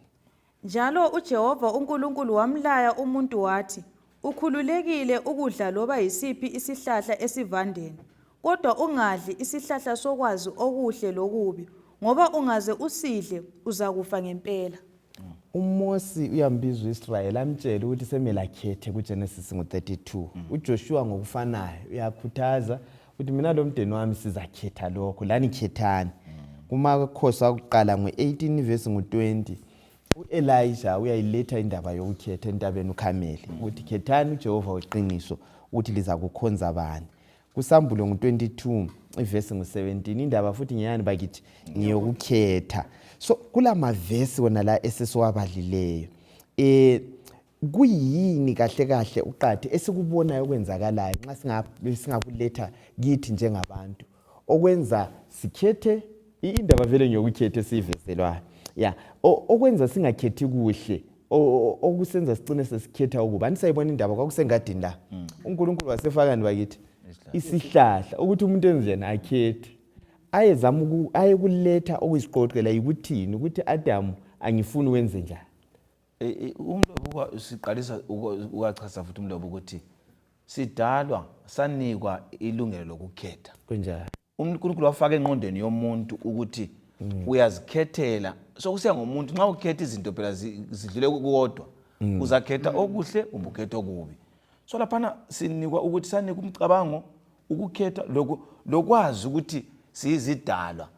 njalo uJehova uNkulunkulu wamlaya umuntu wathi ukhululekile ukudla loba yisiphi isihlahla esivandeni kodwa ungadli isihlahla sokwazi okuhle lokubi ngoba ungaze usidle uzakufa ngempela. uMosi uyambiza uIsrael amtshela ukuthi semele akhethe kuGenesis ngo32 uJoshua ngokufanayo uyakhuthaza ukuthi mina lo mndeni wami sizakhetha lokho lani khethani kumakhosi akuqala ngo18 verse ngo20 uElijah uyayiletha indaba yokukhetha entabeni uKhameli ukuthi khethani uJehova uqiniso ukuthi liza kukhonza abani kusambulo ngo22 iverse ngo17 indaba futhi ngiyani bakithi ngiyokukhetha so kulama verse wona la esesiwabalileyo kuyini kahle kahle uqathe esikubonayo okwenzakalayo nxa singakuletha kithi njengabantu okwenza sikhethe indaba vele ngiyokukhetha esiveselwayo ya okwenza singakhethi kuhle okusenza sicine sesikhetha ukuba anisayibona indaba kwakusengadini la uNkulunkulu wasefakani bakithi isihlahla ukuthi umuntu enzeni akhethe ayezama ayekuletha okuyisiqoqela yikuthini ukuthi Adam angifuni wenze njani umlobo siqalisa ukachaza futhi umlobo ukuthi sidalwa sanikwa ilungelo lokukhetha kunjani uNkulunkulu wafaka engqondweni yomuntu ukuthi uyazikhethela sokusiya ngomuntu nxa ukhetha izinto phela zidlule kodwa uzakhetha okuhle kumbe ukhetha okubi so lapha sinikwa ukuthi sanika umcabango ukukhetha lokwazi ukuthi sizidalwa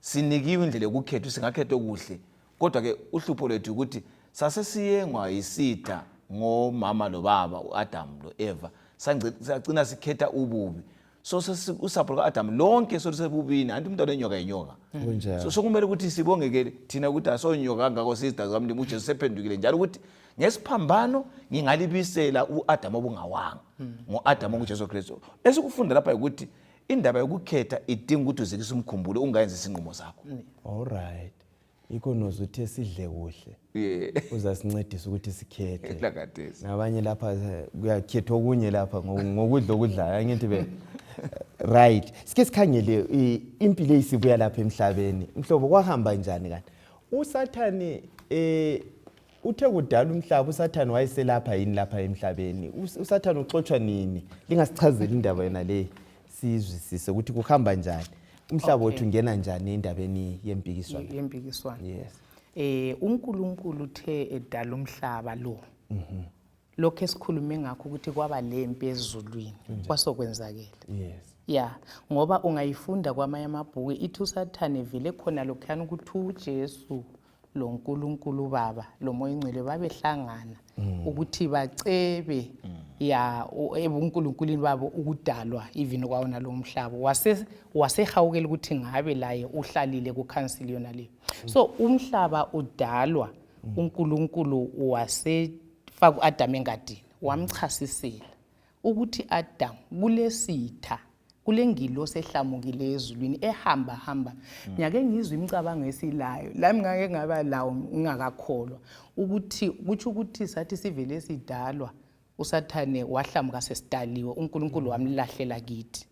sinikiwe indlela yokukhetha singakhetha okuhle kodwa ke uhlupho lwethu ukuthi sasesiyengwa yisitha ngomama lo baba uAdam lo Eva sagcina sikhetha ububi so usapho lika-Adam lonke solusebubini anti umntwana enyoka yenyoka Kunjalo. so kumele ukuthi sibongekele thina ukuthi asonyoka kangako sisters zami uJesu sephendukile njalo ukuthi ngesiphambano ngingalibisela uAdam obungawanga ngoAdam onguJesu Kristu esikufunda lapha ukuthi indaba yokukhetha idinga ukuthi uzikise umkhumbulo ungayenza isinqumo sakho. All right. Ikonozi uthe sidle kuhle. Yeah. Uzasincedisa ukuthi sikhethe. Ehlakadesi. Nabanye lapha kuyakhetha okunye lapha ngokudla okudlayo angithi be. Right. Sike sikhangele impilo esibuya lapha emhlabeni. Mhlobo kwahamba njani kanti? uSathane uthe kudala umhlaba uSathane wayeselapha yini lapha emhlabeni? uSathane uxoxwa nini? Lingasichazela indaba yona le sizwisise ukuthi kuhamba njani. Umhlaba wethu ungena njani endabeni yempikiswano? Yempikiswano. Yes. uNkulunkulu uthe edala umhlaba lo. Lokho esikhulume ngakho ukuthi kwaba lempi ezulwini kwasokwenzakela. Yes. Ya, ngoba ungayifunda kwamanye amabhuku ithi uSathane vele khona lokhana ukuthi uJesu lo nkulunkulu baba lo moya ingcwele babehlangana ukuthi bacebe ya ebuNkulunkulwini babo ukudalwa even kwawona lo mhlaba wasehawukela ukuthi ngabe laye uhlalile ku council yona le. So umhlaba udalwa uNkulunkulu wasefaka uAdam engadini wamchasisela ukuthi Adam kulesitha kulengilo sehlamukile ezulwini ehamba nyake ngizwe imicabango esilayo lami ngake ngaba lawo ngingakakholwa ukuthi kuthi ukuthi sathi sivele sidalwa uSathane wahlamuka sesidaliwe uNkulunkulu wamlahlela kithi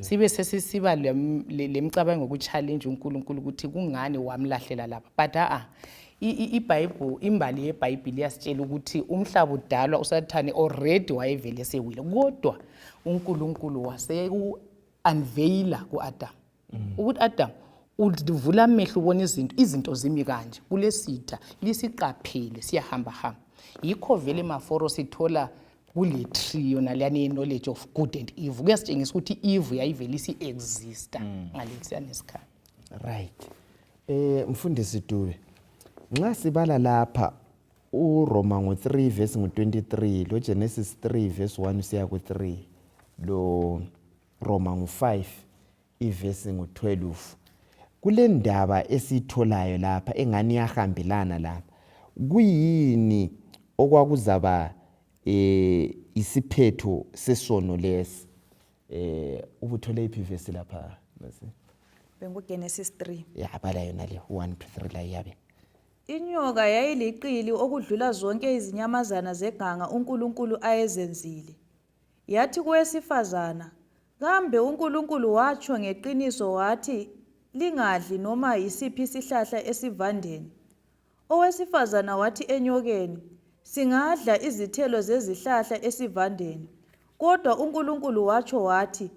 sibe sesisiba lemcabango ukuchallenge uNkulunkulu ukuthi kungani wamlahlela lapha but iBhayibheli imbali yeBhayibheli yasitshela ukuthi umhlaba udalwa uSathane already wayevele sewile kodwa uNkulunkulu wase unveila kuAdam ukuthi Adam udvula amehlo ubona izinto zimi kanje kulesitha lisiqaphele siyahamba yikho vele maforo sithola kule tree yona leyani knowledge of good and evil kuyasitshengisa ukuthi evil yayivele isi-exista ngalesiyana isikhathi. Right. Mfundisi Dube, nxa sibala lapha uRoma ngo3 verse ngo23 lo Genesis 3 verse 1 siya ku3 lo Roma ngo5 ivesi ngo12 kule ndaba esitholayo lapha engani yahambelana lapha kuyini okwakuzaba isiphetho sesono lesi ubuthole iphi verse lapha mase benguGenesis 3 yabala yona le 1 to 3 la yabe inyoka yayiliqili okudlula zonke izinyamazana zeganga uNkulunkulu ayezenzile yathi kuwesifazana kambe uNkulunkulu watsho ngeqiniso wathi lingadli noma yisiphi isihlahla esivandeni owesifazana wathi enyokeni singadla izithelo zezihlahla esivandeni kodwa uNkulunkulu watsho wathi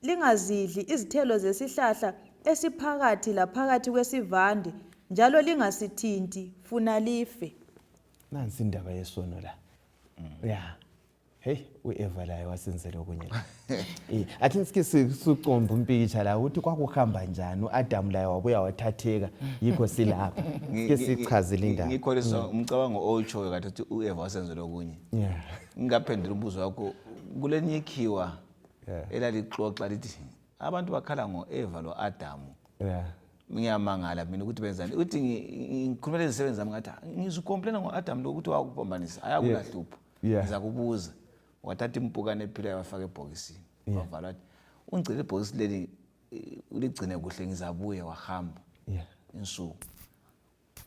lingazidli izithelo zesihlahla esiphakathi laphakathi kwesivande njalo lingasithinti funa life. Nansi indaba yesono la. Yeah. Hey, uEva laye wasenzela okunye. Athi sike sicomba umpikitsha la ukuthi kwakuhamba njani uAdam laye wabuya wathatheka yikho silapha. Sike sichazile indaba. Ngikholisa umcabango otshoyo kathi ukuthi uEva wasenzela okunye. Yeah. Ngingaphendula umbuzo wakho kulenye ikhiwa elalixoxa lithi abantu bakhala ngoEva loAdam. Yeah. Ngiyamangala mina ukuthi benzani uthi ngikhulumela izisebenzi zami ngathi ngizicomplaina ngoAdam lokuthi wakuphambanisa ayakulahlupha ngizakubuza wathatha impukane ephilayo wafaka ebhokisini wavala wathi ungcile ibhokisi leli uligcine kuhle ngizabuye wahamba insuku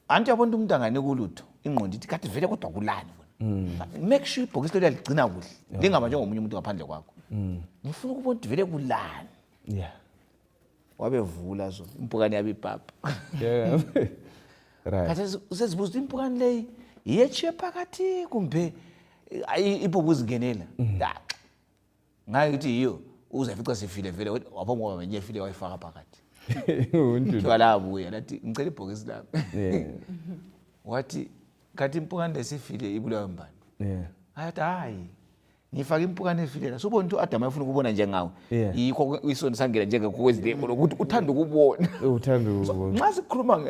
anti yabona umuntu angane kulutho ingqondo ithi kathi vele kodwa kulani bona make sure ibhokisi leli ligcina kuhle lingaba njengomunye umuntu ngaphandle kwakho ngifuna ukubona ukuthi vele kulani wabevula zo impukane yabipapa Right. Kathi usezibuza impukane leyi yechiye phakathi kumbe ipopu zingenela ngaye uthi yiyo uzafica sifile vele wapho ngoba benye file wayifaka phakathi kuthiwa la abuya lathi ngicela ibhokisi lapha wathi kathi impukane lesifile ibulawa mbani ayathi hayi ngifaka impukane efilela sobona ukuthi uAdam ayefuna ukubona njengawe yikho isoni sangena njengekwezileko lokuthi uthanda ukubona nxa sikhuluma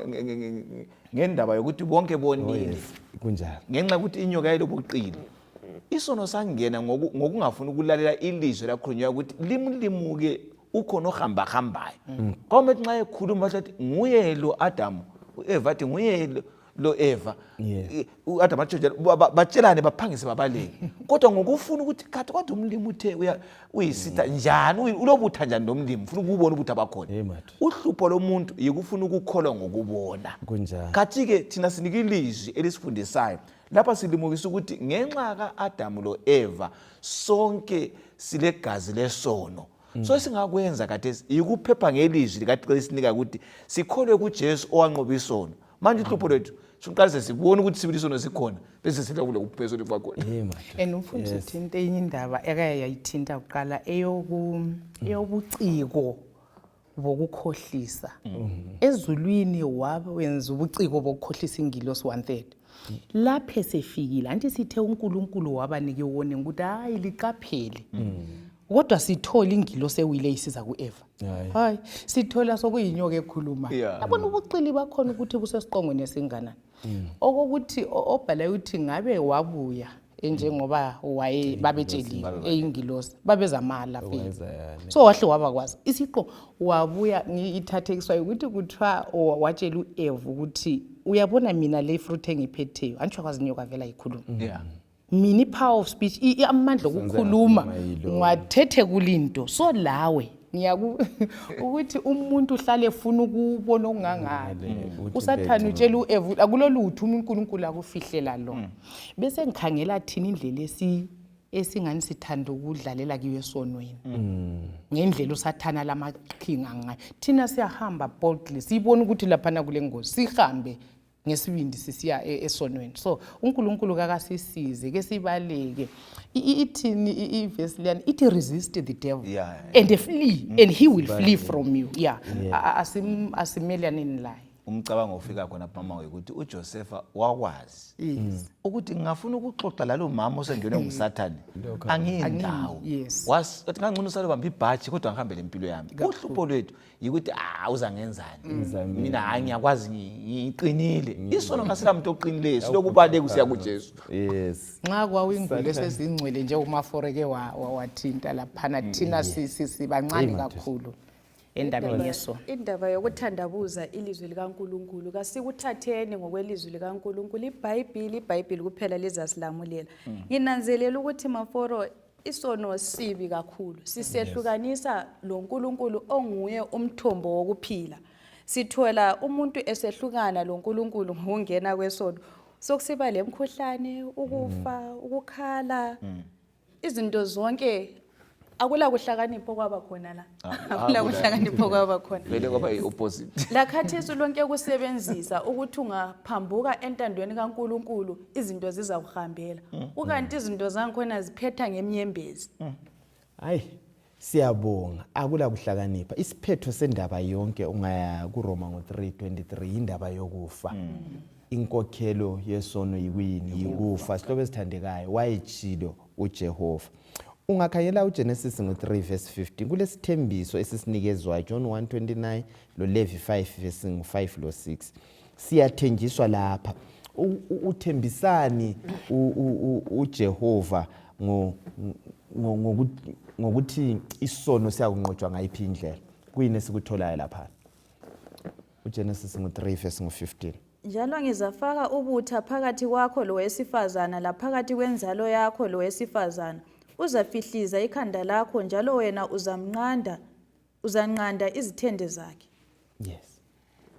ngendaba yokuthi bonke bonile kunjalo ngenxa ukuthi inyoka yayilobuqili isono sangena ngokungafuni ukulalela ilizwi lakhulunywa ukuthi limlimuke ukhona ohambahambayo kwame nxa ekhuluma bathi nguye lo Adam uEva athi nguye lo Eva uAdam athi batshelane baphangise babaleke kodwa ngokufuna ukuthi kathi kodwa umlimi uthe uyisitha njani ulobutha njani nomlimi ufuna ukubona ukuthi abakhona uhlupho lomuntu yikufuna ukukholwa ngokubona kathi ke thina sinika ilizwi elisifundisayo lapha silimukisa ukuthi ngenxa kaAdam lo Eva sonke silegazi lesono so singakwenza khathesi yikuphepha ngelizwi likaThixo lesinika ukuthi sikholwe kuJesu owanqoba isono manje uhlupho lethu siqalise sibone ukuthi sibili isono sikhona bese sila kule kuphezulu kwakhona and umfundisi uthinta enye indaba ekaya yayithinta uqala eyobuciko bokukhohlisa ezulwini wenza ubuciko bokukhohlisa ingilosi 1/3 lapho sefikile anti sithe uNkulunkulu wabanike warning ukuthi hayi liqaphele kodwa sithola ingilosi ewile isiza kuEva hayi sithola sokuyinyoka ekhuluma yabona ubucili bakhona ukuthi kusesiqongweni esinganani okokuthi obhala uthi ngabe wabuya njengoba babetsheliwe eyingilosi babezamala so wahle wabakwazi isiqo wabuya ngithathekiswa ukuthi kuthiwa watshela uEva ukuthi uyabona mina le fruit engiphetheyo antsho kwazi inyoka vela ikhuluma mini power of speech amandla okukhuluma ngathethe kulinto so lawe ukuthi umuntu uhlale efuna ukubona okungangani usathana utshela uEva akulolutho uNkulunkulu akufihlela lo bese ngikhangela thina indlela esingani sithanda ukudlalela kiyo esonweni ngendlela usathana lamaqhinga ngayo thina siyahamba boldly sibona ukuthi lapha kule ngozi sihambe ngesibindi sisiya esonweni so uNkulunkulu kakasisize ke sibaleke ithini iverse liyani ithi resist the devil and flee and he will flee from you asimelane naye umcabango ofika khona mama ukuthi uJosepha wakwazi ukuthi ngingafuna ukuxoxa lalo mama osengene ngusathane angiyindawo wathi ngangcono salobamba ibhaji kodwa ngihambe lempilo yami uhlupho lwethu yikuthi uzangenzani mina angiyakwazi ngiqinile isono ngaselamuntu oqinileyo silokubaleka usiya kuJesu nxa kwawingule esezingcwele nje umaforeke wathinta laphana thina sibancane kakhulu endabeni yeso indaba yokuthandabuza ilizwi likaNkulunkulu kasikuthatheni ngokwelizwi likaNkulunkulu iBhayibhili kuphela lizasilamulela nginanzelela ukuthi maforo isono sibi kakhulu sisehlukanisa lo nkulunkulu onguye umthombo wokuphila sithola umuntu esehlukana lo nkulunkulu ngokungena kwesono sokusiba lemkhuhlane ukufa ukukhala izinto zonke akula kuhlakanipho kwaba khona la akula kuhlakanipho kwaba khona vele kwaba iopposite la khathesi lonke kusebenzisa ukuthi ungaphambuka entandweni kaNkulunkulu izinto ziza kuhambela ukanti izinto zangikhona ziphetha ngemnyembezi hayi siyabonga akula kuhlakanipha isiphetho sendaba yonke ungaya kuRoma ngo3:23 indaba yokufa inkokhelo yesono yikuyini yikufa sihlobo esithandekayo wayechilo uJehova ungakhangela uGenesis ngo3:15 kulesithembiso esisinikezwa John 1:29 lo Levi 5:5 lo 6 siyathenjiswa lapha uthembisani uJehova ngokuthi isono siyakunqotshwa ngayiphi indlela kuyini esikutholayo lapha uGenesis ngo3:15 njalo ngizafaka ubutha phakathi kwakho lowesifazana laphakathi kwenzalo yakho lowesifazana uzafihliza ikhanda lakho njalo wena uzanqanda izithende zakhe yes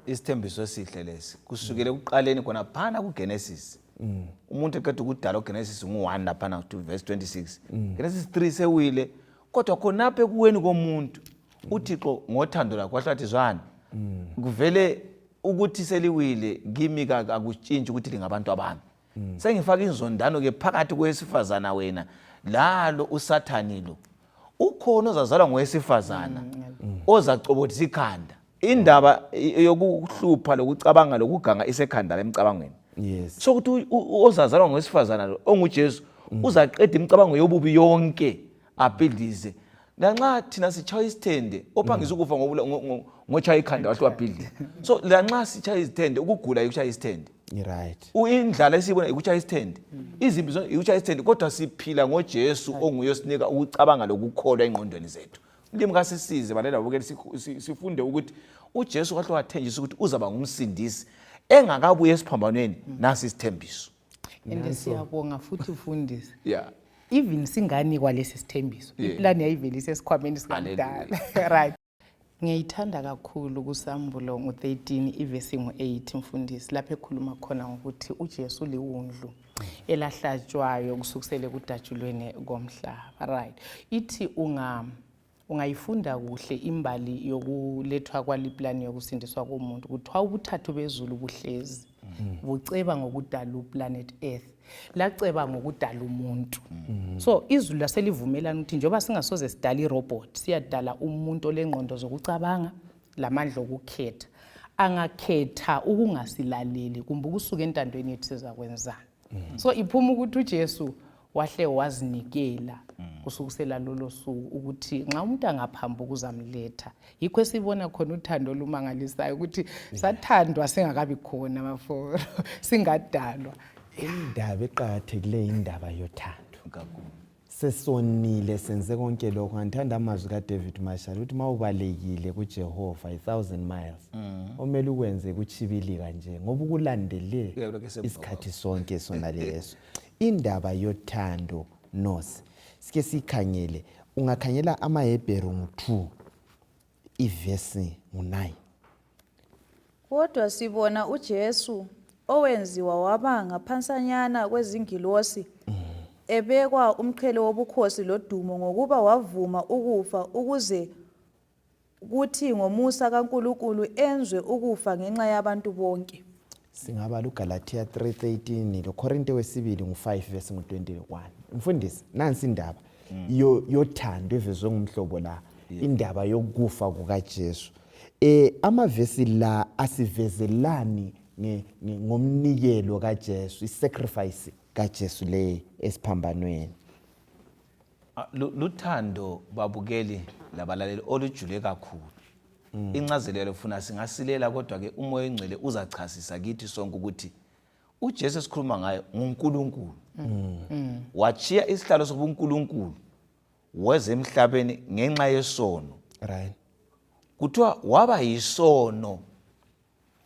isithembiso esihle lesi kusukele ekuqaleni khona phana kuGenesis umuntu eqeda ukudala uGenesis ngu1 lapha to verse 26 Genesis 3 sewile kodwa khonapha ekuweni komuntu uThixo ngothando lakhe wahlathi zwana kuvele ukuthi seliwile kimi akutshintshi ukuthi lingabantu abami sengifaka inzondano ke phakathi kwesifazana wena lalo usathani lo ukhona ozazalwa ngowesifazana ozacobothisa ikhanda indaba yokuhlupha lokucabanga lokuganga isekhanda lemcabangweni yes so ukuthi ozazalwa ngowesifazana lo onguJesu uzaqeda imicabango yobubi yonke abhidlize lanxa thina sichaya isithende ophangisa ukufa ngochaya ikhanda wahle wabhidliza so lanxa sichaya isithende ukugula ukuchaya isithende Right. Indlala esiyibona ikutsha isithende. Izimpi zonke ikutsha isithende kodwa siphila ngoJesu onguyosinika ukucabanga lokukholwa engqondweni zethu. Ulimi kasisize balela bukeli sifunde ukuthi uJesu kwahle wathenjisa ukuthi uzaba ngumsindisi engakabuye esiphambanweni nasi isithembiso. And siyabonga futhi ufundisi. Yeah. Even singani kwalesi sithembiso. Iplan yayivelise esikhwameni sikamdala. Right. Ngiyithanda kakhulu kuSambulo ngo13 ivesi ngo8 mfundisi lapho ekhuluma khona ngokuthi uJesu uliwundlu elahlatshwayo kusukusele kudatshulweni komhlaba. Right. Ithi ungayifunda kuhle imbali yokulethwa kwaliplan yokusindiswa komuntu kuthiwa ubuthathu bezulu buhlezi buceba ngokudala uplanet Earth laceba ngokudala umuntu. So izulu laselivumelana ukuthi njoba singasoze sidala irobot siyadala umuntu olengqondo zokucabanga lamandla okukhetha angakhetha ukungasilaleli kumbe ukusuka entandweni yethu sizakwenzana. So iphuma ukuthi uJesu wahle wazinikela kusukusela lolo suku ukuthi nxa umuntu angaphambuka ukuzamletha yikho esibona khona uthando olumangalisayo ukuthi sathandwa singakabi khona maforo singadalwa. Indaba eqakathekileyo indaba yothando. Sesonile senze konke lokho. Ngithanda amazwi kaDavid Marshall ukuthi mawubalekile kuJehova 1000 miles omele ukwenze kuchibilika nje ngoba ukulandele isikhathi sonke sona leso. Indaba yothando nos sike sikhangele ungakhangela amaHebheru ngo2 ivesi ngo9. Kodwa sibona uJesu owenziwa waba ngaphansanyana kwezingilosi ebekwa umqhele wobukhosi lodumo ngokuba wavuma ukufa ukuze kuthi ngomusa kaNkulunkulu enzwe ukufa ngenxa yabantu bonke. Singabala uGalatia 3:13 loKorinte wesibili ngo5 verse ngo21. Mfundisi nansi indaba yothando evezwe ngumhlobo la indaba yokufa kukaJesu. Amavesi la asivezelani ngomnikelo kaJesu isacrifice kaJesu le esiphambanweni. Luthando babukeli labalaleli olujule kakhulu. Incazelelo ufuna singasilela kodwa ke umoya engcwele uzachasisa kithi sonke ukuthi uJesu esikhuluma ngayo nguNkulunkulu. Wachiya isihlalo sobuNkulunkulu weze emhlabeni ngenxa yesono. Right. Kuthiwa waba yisono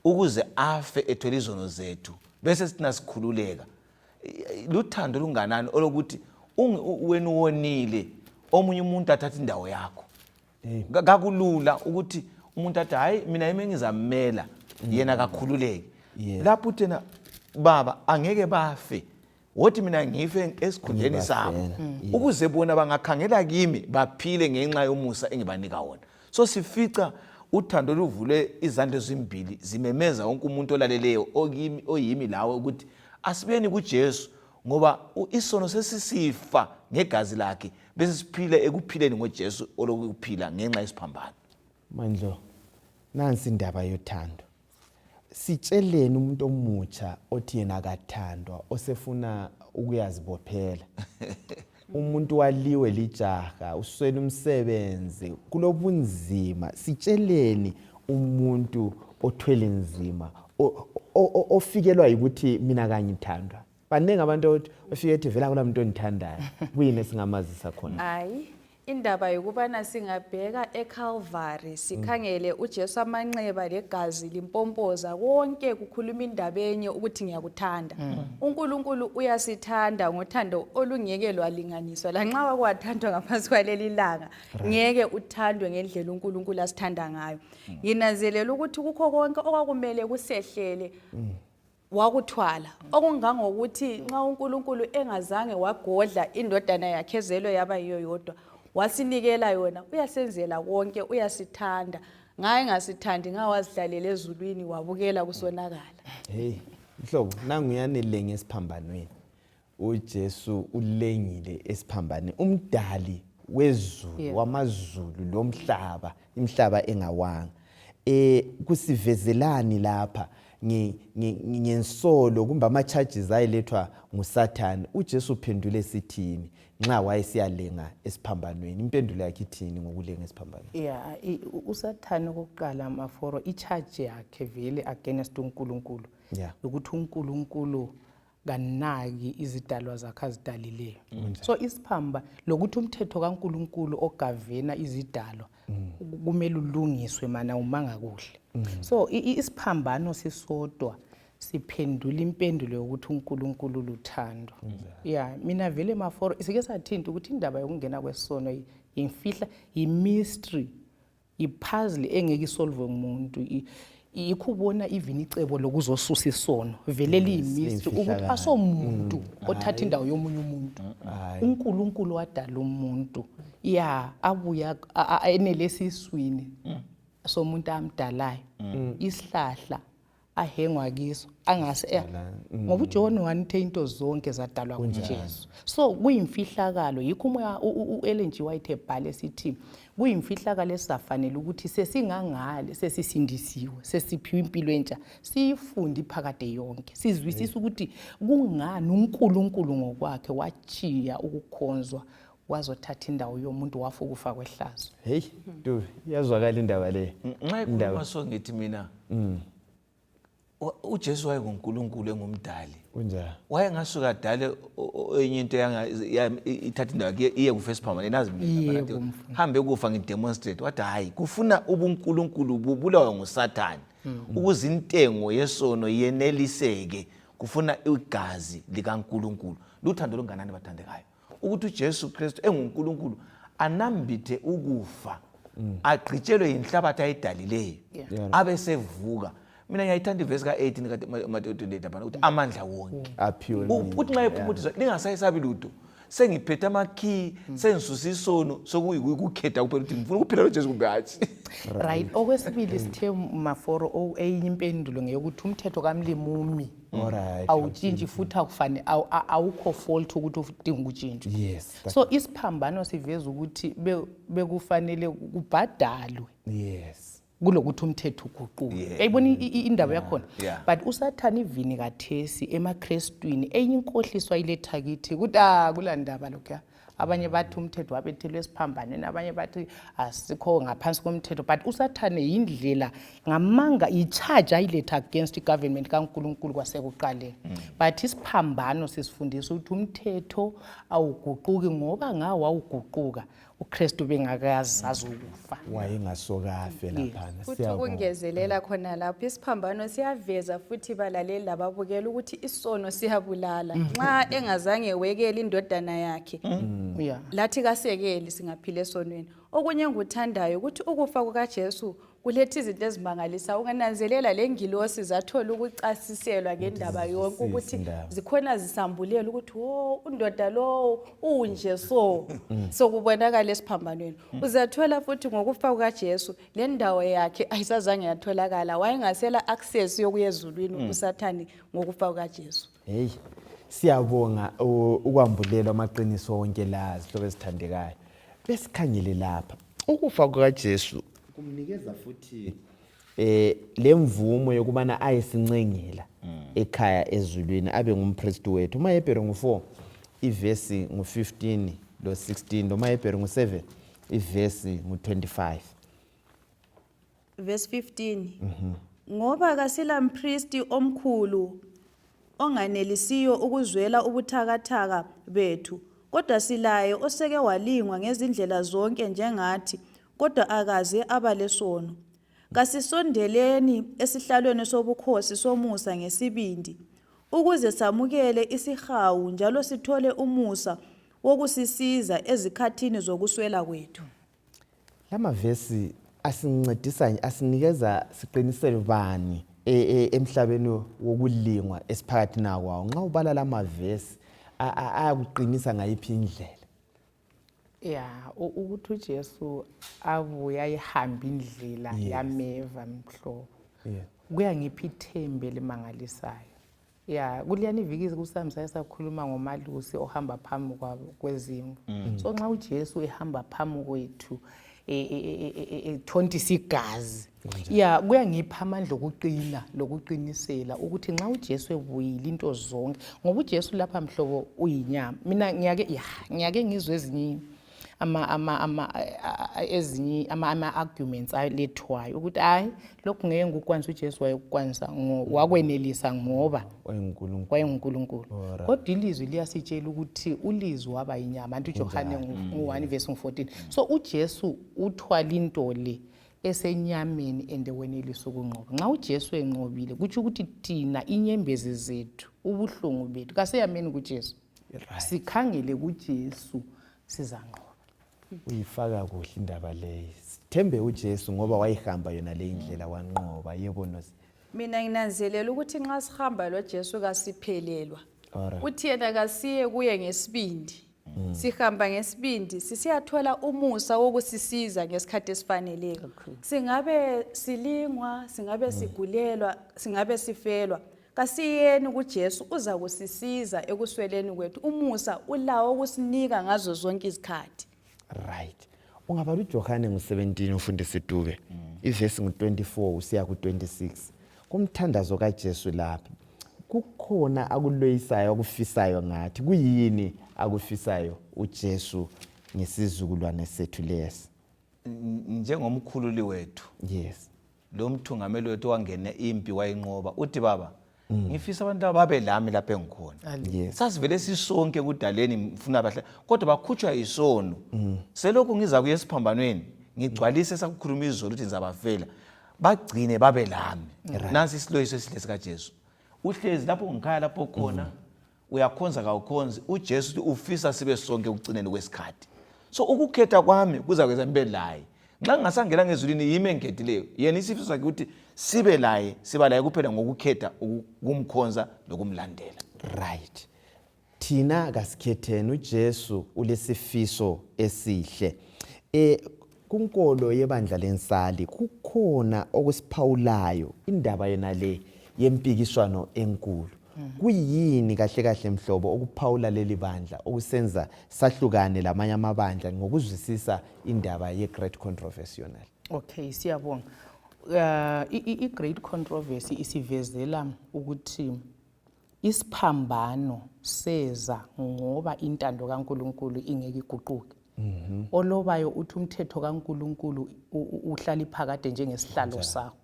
ukuze afe ethwele izono zethu bese sithina sikhululeka. Luthando lunganani olokuthi wena uwonile omunye umuntu athatha indawo yakho. Kakulula ukuthi umuntu athi hayi mina yimi ngizamela yena akakhululeke. Lapho uthena baba angeke bafe wothi mina ngife esikhundleni sabo ukuze bona bangakhangela kimi baphile ngenxa yomusa engibanika wona. So sifica uthando luvule izandla ezimbili zimemeza wonke umuntu olaleleyo oyimi lawe ukuthi asibeni kuJesu ngoba isono sesisifa ngegazi lakhe bese siphile ekuphileni ngoJesu olokuphila ngenxa yesiphambano. Mandlo nansi indaba yothando. Sitsheleni umuntu omutsha othi yena akathandwa osefuna ukuyazibophela. Umuntu waliwe lijaha uswela umsebenzi kulobunzima. Sitsheleni umuntu othwele nzima ofikelwa ukuthi mina kanye ngithandwa. Baningi abantu ofike ethi vela kulamuntu onithandayo kuyini singamazisa khona. Hayi indaba yokubana singabheka eCalvary sikhangele uJesu amanxeba legazi limpompoza konke kukhuluma indaba enye ukuthi ngiyakuthanda. uNkulunkulu uyasithanda ngothando olungeke lwalinganiswa lanxa wakwathandwa ngaphansi kwaleli langa ngeke uthandwe ngendlela uNkulunkulu asithanda ngayo. Nginanzelela ukuthi kukho konke okwakumele kusehlele wakuthwala okungangokuthi nxa uNkulunkulu engazange wagodla indodana yakhe ezelwe yaba yiyo yodwa wasinikela yona uyasenzela konke uyasithanda ngaye ngasithandi ngawazidlalela ezulwini wabukela kusonakala. Hey mhlobo nangu yanele ngesiphambanweni uJesu ulengile esiphambaneni umdali wezulu wamazulu lomhlaba imhlaba engawanga kusivezelani lapha ngensolo kumbe ama charges ayelethwa nguSathane uJesu uphendule sithini nxa wayesiyalenga esiphambanweni impendulo yakhe ithini ngokulenga esiphambanweni. Yeah, uSathane kokuqala maforo icharge yakhe vele against uNkulunkulu Yeah. ukuthi uNkulunkulu kanaki izidalwa zakhe azidalileyo. So isiphamba lokuthi umthetho kaNkulunkulu ogavena izidalwa kumele ulungiswe mana umanga kuhle. So isiphambano sisodwa siphendula impendulo yokuthi uNkulunkulu luthando. Yeah, mina vele maforo sike sathinta ukuthi indaba yokungena kwesono imfihla imystery ipuzzle engeke isolve umuntu. Yikho ubona even icebo lokuzosusa isono vele liyimystery ukuthi asomuntu othatha indawo yomunye umuntu. uNkulunkulu wadala umuntu abuya enelesiswini somuntu amdalayo isihlahla ahengwa kiso angase ngoba uJohn 1 into zonke zadalwa kuJesu. So kuyimfihlakalo yikho umoya uEllen G. White ebhale sithi kuyimfihlakalo esizafanele ukuthi sesingangale sesisindisiwe sesiphiwe impilo entsha siyifunde iphakade yonke sizwisisa ukuthi kungani uNkulunkulu ngokwakhe wachiya ukukhonzwa wazothatha indawo yomuntu wafa ukufa kwehlazo. Hey du yazwakala indaba le. Nxa ikhuluma so ngithi mina uJesu wayenguNkulunkulu engumdali. Kunjani? Wayengasuka dale enye into ithatha indawo iye ku-first permanent nazi mina hambe kufa ngidemonstrate wathi hayi kufuna ubuNkulunkulu bubulawa nguSathane ukuze intengo yesono yeneliseke kufuna igazi likaNkulunkulu. Luthando longanani bathandekayo ukuthi uJesu Kristu enguNkulunkulu anambithe ukufa agqitshelwe inhlabathi ayidalileyo abe sevuka. Mina ngiyayithanda ivesi ka-18 kaMateyu 28 ukuthi amandla wonke aphiwe uthi nxa ephumuthiswa lingasayesabi lutho sengiphethe amakey sengisusa isono sokuyikukhetha kuphela ukuthi ngifuna ukuphila noJesu kumbe hatshi. Right. Okwesibili sithe maforo eyinye impendulo ngeyokuthi umthetho kaMlimumi awutshintshi futhi akufane awukho fault ukuthi udinga ukutshintshwa. Yes. So isiphambano siveza ukuthi bekufanele kubhadalwe. Yes. Kulokuthi umthetho uguquke. Yayibona indaba yakhona. But uSathane ivini kathesi emaKristwini enye inkohliswa iletha kithi ukuthi kulandaba lokho. Abanye bathi umthetho wabethelwe esiphambaneni abanye bathi asikho ngaphansi komthetho but uSathane indlela ngamanga icharge ayiletha against igovernment kaNkulunkulu kwasekuqaleni. But isiphambano sisifundisa ukuthi umthetho awuguquki ngoba ngawo awuguquka uKristu bengakazi azokufa. Wayengasokafe lapha. Futhi ukungezelela khona lapho isiphambano siyaveza futhi balaleli lababukela ukuthi isono siyabulala. Nxa engazange wekele indodana yakhe. Lathi kasekeli singaphila esonweni. Okunye nguthandayo ukuthi ukufa kukaJesu kuletha izinto ezimangalisa ungananzelela lengilosi zathola ukucasiselwa ngendaba yonke ukuthi zikhona zisambulela ukuthi undoda lo unje so kubonakala esiphambanweni. Uzathola futhi ngokufa kukaJesu le ndawo yakhe ayisazange yatholakala wayengasela access yokuyezulwini uSathane ngokufa kukaJesu. Hey siyabonga ukwambulelwa amaqiniso wonke la sihlobo esithandekayo. Besikhangele lapha ukufa kukaJesu kumnikeza futhi lemvumo yokubana ayesincengela ekhaya ezulwini abe ngumpriest wethu. uMahebhere ngo4 ivesi ngo15 lo 16 uMahebhere ngo7 ivesi ngo25 verse 15 ngoba kasila mpristi omkhulu onganelisiyo ukuzwela ubuthakathaka bethu kodwa silaye oseke walingwa ngezindlela zonke njengathi kodwa akaze abalesono. Kasisondeleni esihlalweni sobukhosi somusa ngesibindi ukuze samukele isihawu njalo sithole umusa wokusisiza ezikhathini zokuswela kwethu. Lama vesi asincedisa asinikeza siqinisele bani emhlabeni wokulingwa esiphakathi nakwawo. Nxa ubala lama vesi ayakuqinisa ngayiphi indlela? Ukuthi uJesu abuya ihamba indlela yameva mhlobo. Kuyangipha ithembe lemangalisayo. Kuliyani iviki kusamsa esakhuluma ngomalusi ohamba phambi kwezimo. So nxa uJesu ehamba phambi kwethu ethontisa igazi kuyangipha amandla okuqina lokuqinisela ukuthi nxa uJesu ebuyile into zonke ngoba uJesu lapha mhlobo uyinyama. Mina ngiyake ngizwe ezinye ezinye ama-arguments alethwayo ukuthi hayi lokhu ngeke ngukwanisa uJesu wayekukwanisa wakwenelisa ngoba wayenguNkulunkulu. Kodwa ilizwi liyasitshela ukuthi ulizwi waba yinyama, anti uJohane 1:14. So uJesu uthwala into le esenyameni ende wenelisa ukunqoba. Nxa uJesu enqobile kutsho ukuthi thina inyembezi zethu, ubuhlungu bethu kaseyameni kuJesu. Sikhangele kuJesu sizanqoba. Uyifaka kuhle indaba leyo. Sithembe uJesu ngoba wayihamba yona le indlela wanqoba. Yebo Nosi. Mina nginanzelela ukuthi nxa sihamba loJesu kasiphelelwa. Alright. Uthi yena kasiye kuye ngesibindi. Sihamba ngesibindi sisiyathola umusa wokusisiza ngesikhathi esifaneleyo. Singabe silingwa, singabe sigulelwa, singabe sifelwa. Kasiyeni kuJesu uza kusisiza ekusweleni kwethu. Umusa ulawo ukusinika ngazo zonke izikhathi. Right. Ungabala uJohane 17 ufundise Dube. Ivesi 24 usiya ku26. Kumthandazo kaJesu lapha. Kukhona akuloyisayo akufisayo ngathi. Kuyini akufisayo uJesu ngesizukulwane sethu lesi? Njengomkhululi wethu. Yes. Lo mthungameli wethu wangena impi wayinqoba. Uthi baba, ngifisa abantu ababe lami lapha engikhona. Yes. Sasivele sisonke kudaleni mfuna abahle kodwa bakhutshwa isono. Selokhu ngiza kuye esiphambanweni ngigcwalise sakukhuluma izolo ukuthi ngizabafela. Bagcine babe lami. Nansi isiloyiso esihle sika Jesu. Uhlezi lapho ngikhaya lapho khona uyakhonza kawukhonzi uJesu ufisa sibe sonke ukugcineni kwesikhathi. So ukukhetha kwami kuza kwenza nibe laye. Nxa ngingasangena ngezulwini yimi engikhethileyo. Yena isifiso sakhe ukuthi sibe laye, siba laye kuphela ngokukhetha ukumkhonza nokumlandela. Right. Thina kasikhetheni uJesu ulesifiso esihle. Kunkolo yebandla lensali kukhona okusiphawulayo indaba yena le yempikiswano enkulu. Kuyini kahle kahle mhlobo okuphawula leli bandla okusenza sahlukane lamanye amabandla ngokuzwisisa indaba ye-great controversy yona? Okay, siyabonga. I-great controversy isivezela ukuthi isiphambano seza ngoba intando kaNkulunkulu ingeke iguquke. Olobayo uthi umthetho kaNkulunkulu uhlala iphakade njengesihlalo sakho.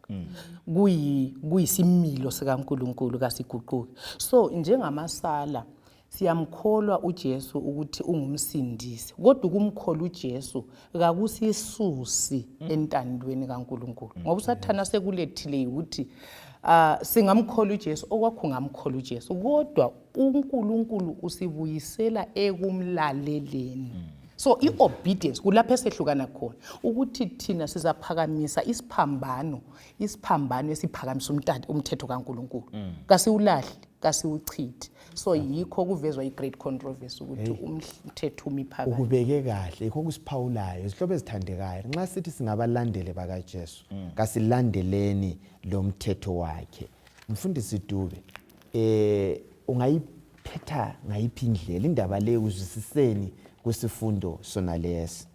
Kuyisimilo sikaNkulunkulu kasiguquki. So njengamasala siyamkholwa uJesu ukuthi ungumsindisi. Kodwa ukumkholwa uJesu kakusisusi entandweni kaNkulunkulu. Ngoba usathana sekulethile ukuthi singamkholwa uJesu okwakho ngamkholwa uJesu. Kodwa uNkulunkulu usibuyisela ekumlaleleni. So i-obedience kulapho esehlukana khona ukuthi thina sizaphakamisa isiphambano esiphakamisa umthetho kaNkulunkulu. Kasiwulahli, kasiwuchithe. So yikho kuvezwa i-great controversy ukuthi umthetho umiphakame. Ukubeke kahle ikho kusiphawulayo izihlobo ezithandekayo. Nxa sithi singabalandeli bakaJesu, kasilandeleni lo mthetho wakhe. Mfundisi Dube, ungayiphetha ngayiphi indlela indaba le uzwisiseni kusifundo sona lesi?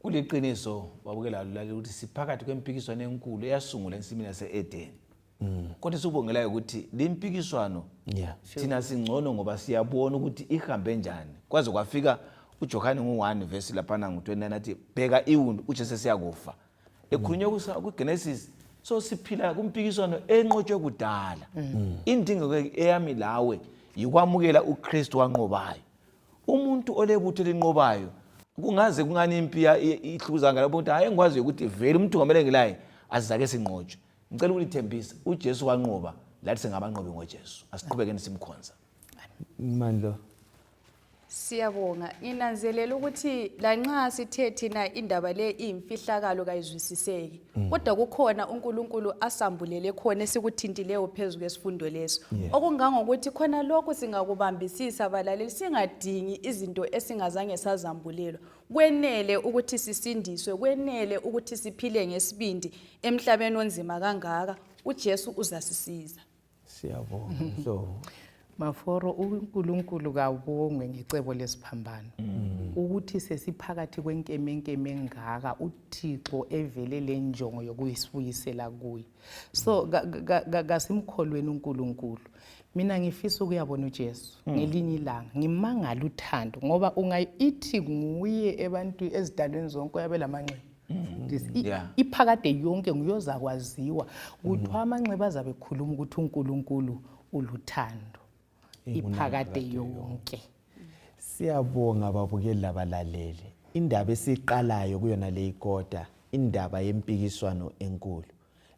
Kuliqiniso babukela lalela ukuthi siphakathi kwempikiswano enkulu eyasungula ensimini yase-Eden. Kodwa sikubongelayo ukuthi limpikiswano thina singcono ngoba siyabona ukuthi ihambe njani. Kwaze kwafika uJohane 1 verse laphana ngo-29 athi bheka iwundu uJesu siyakufa. Ekhulunywa kuGenesis so siphila kumpikiswano enqotshwe kudala. Indingo eyami lawe yikwamukela uKristu wanqobayo. Umuntu olebutho linqobayo kungaze kungani impi ihluza ngalabo ukuthi hayi ngikwazi ukuthi vele umuntu ngamele ngilaye azizake sinqotshwe. Ngicela ukulithembisa uJesu wanqoba lathi singabanqobi ngoJesu. Asiqhubekeni simkhonza. Mandlo. Siyabonga. Inanzelela ukuthi lanxa sithe thina indaba le imfihlakalo kayizwisiseki. Kodwa kukhona uNkulunkulu asambulele khona esikuthintileyo phezulu kwesifundo leso. Okungangokuthi khona lokho singakubambisisa balaleli singadingi izinto esingazange sazambulelwa. Kwenele ukuthi sisindiswe, kwenele ukuthi siphile ngesibindi emhlabeni onzima kangaka. uJesu uzasisiza. Siyabonga. So Maforo uNkulunkulu kawubongwe ngecebo lesiphambano ukuthi sesiphakathi kwenkemenkeme engaka uThixo evele lenjongo yokuyisibuyisela kuye. So kasimkholweni uNkulunkulu Mina ngifisa ukuyabona uJesu ngelinye ilanga ngimangala uthando ngoba ungayithi nguye ebantu ezidalweni zonke yabelamanxeba iphakade yonke nguyoza kwaziwa ukuthi amanxeba azabe ekhuluma ukuthi uNkulunkulu uluthando iphakade yonke. Siyabonga babukeli labalaleli. Indaba esiqalayo kuyona le ikota indaba yempikiswano enkulu.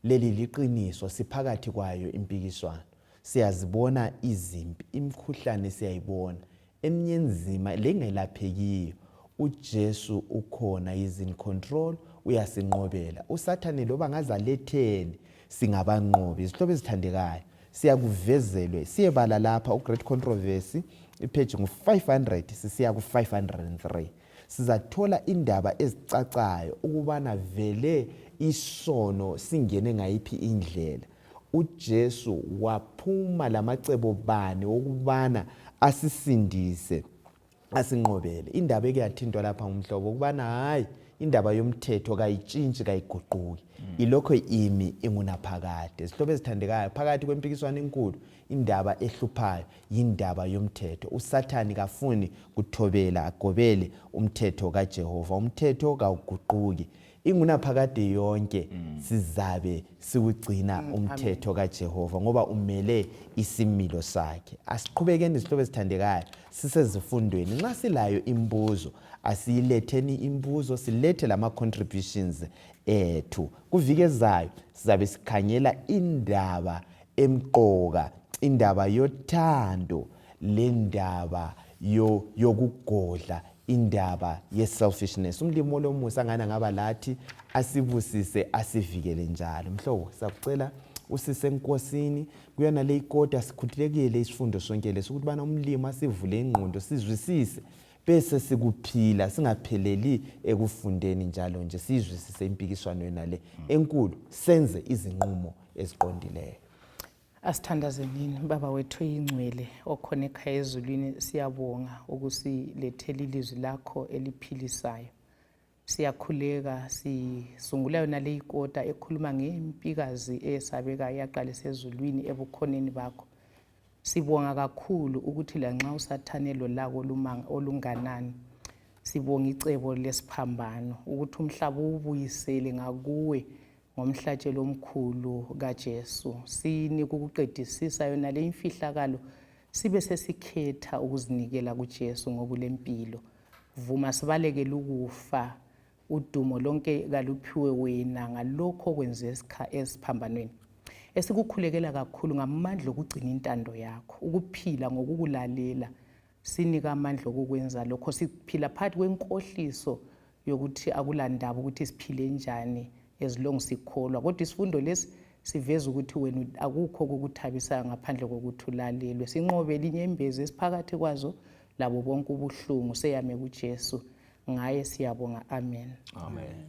Leli liqiniso siphakathi kwayo impikiswano. Siyazibona izimpi, imkhuhlane siyayibona. Eminye enzima lengelaphekiyo. uJesu ukhona is in control, uyasinqobela. Usathane loba ngazaletheni singabanqobi. Izihlobo ezithandekayo siyakuvezelwe siyebala lapha Great Controversy ipage ngu500 sisiya ku503. Sizathola indaba ezicacayo ukubana vele isono singene ngayiphi indlela. uJesu waphuma lamacebo bani okubana asisindise asinqobele. Indaba ekuyathintwa lapha ngumhlobo ukubana hayi indaba yomthetho kayitshintshi kayiguquki ilokho imi engunaphakade. Izihlobo ezithandekayo phakathi kwempikiswano enkulu indaba ehluphayo yindaba yomthetho. Usathani kafuni kuthobela agobele umthetho kaJehova. Umthetho kawuguquki ingunaphakade yonke sizabe siwugcina umthetho kaJehova ngoba umele isimilo sakhe. Asiqhubekeni izihlobo ezithandekayo sisezifundweni. Nxa silayo imbuzo asiyiletheni imbuzo, silethe lama contributions ethu. Kuviki ezayo sizabe sikhangela indaba emqoka, indaba yothando, lendaba yokugodla, indaba ye-selfishness. Umlimo lomusa ngana ngaba lathi asibusise asivikele njalo. Mhlobo siyakucela usise enkosini kuyona le ikota sikhululekile isifundo sonke lesi ukuthi bana umlimo asivule ingqondo sizwisise bese sikuphila singapheleli ekufundeni njalo nje sizwisise impikiswano nale enkulu senze izinqumo eziqondileyo. Asithandazeni baba wethu ingcwele okhona ekhaya ezulwini, siyabonga ukusilethela ilizwi lakho eliphilisayo. Siyakhuleka sisungula yona le ikota ekhuluma ngempikazi esabeka yaqalisa ezulwini ebukhoneni bakho. Sibonga kakhulu ukuthi lanxa usathanelo lako olunganani sibonga icebo lesiphambano ukuthi umhlaba ubuyisele ngakuwe ngomhlatshelo omkhulu kaJesu. Sinika ukuqedisisa yona le imfihlakalo sibe sesikhetha ukuzinikela kuJesu ngobulempilo. Vuma sibalekele ukufa, udumo lonke kaluphiwe wena ngalokho okwenze esiphambanweni. Esikukhulekela kakhulu ngamandla okugcina intando yakho, ukuphila ngokukulalela. Sinika amandla okukwenza lokho, siphila phakathi kwenkohliso yokuthi akulandaba ukuthi siphile njani as long sikholwa. Kodwa isifundo lesi siveza ukuthi wena akukho ukuthabisa ngaphandle kokuthi ulalelwe. Sinqobele inyembezi esiphakathi kwazo labo bonke ubuhlungu seyame kuJesu. Ngaye siyabonga. Amen. Amen.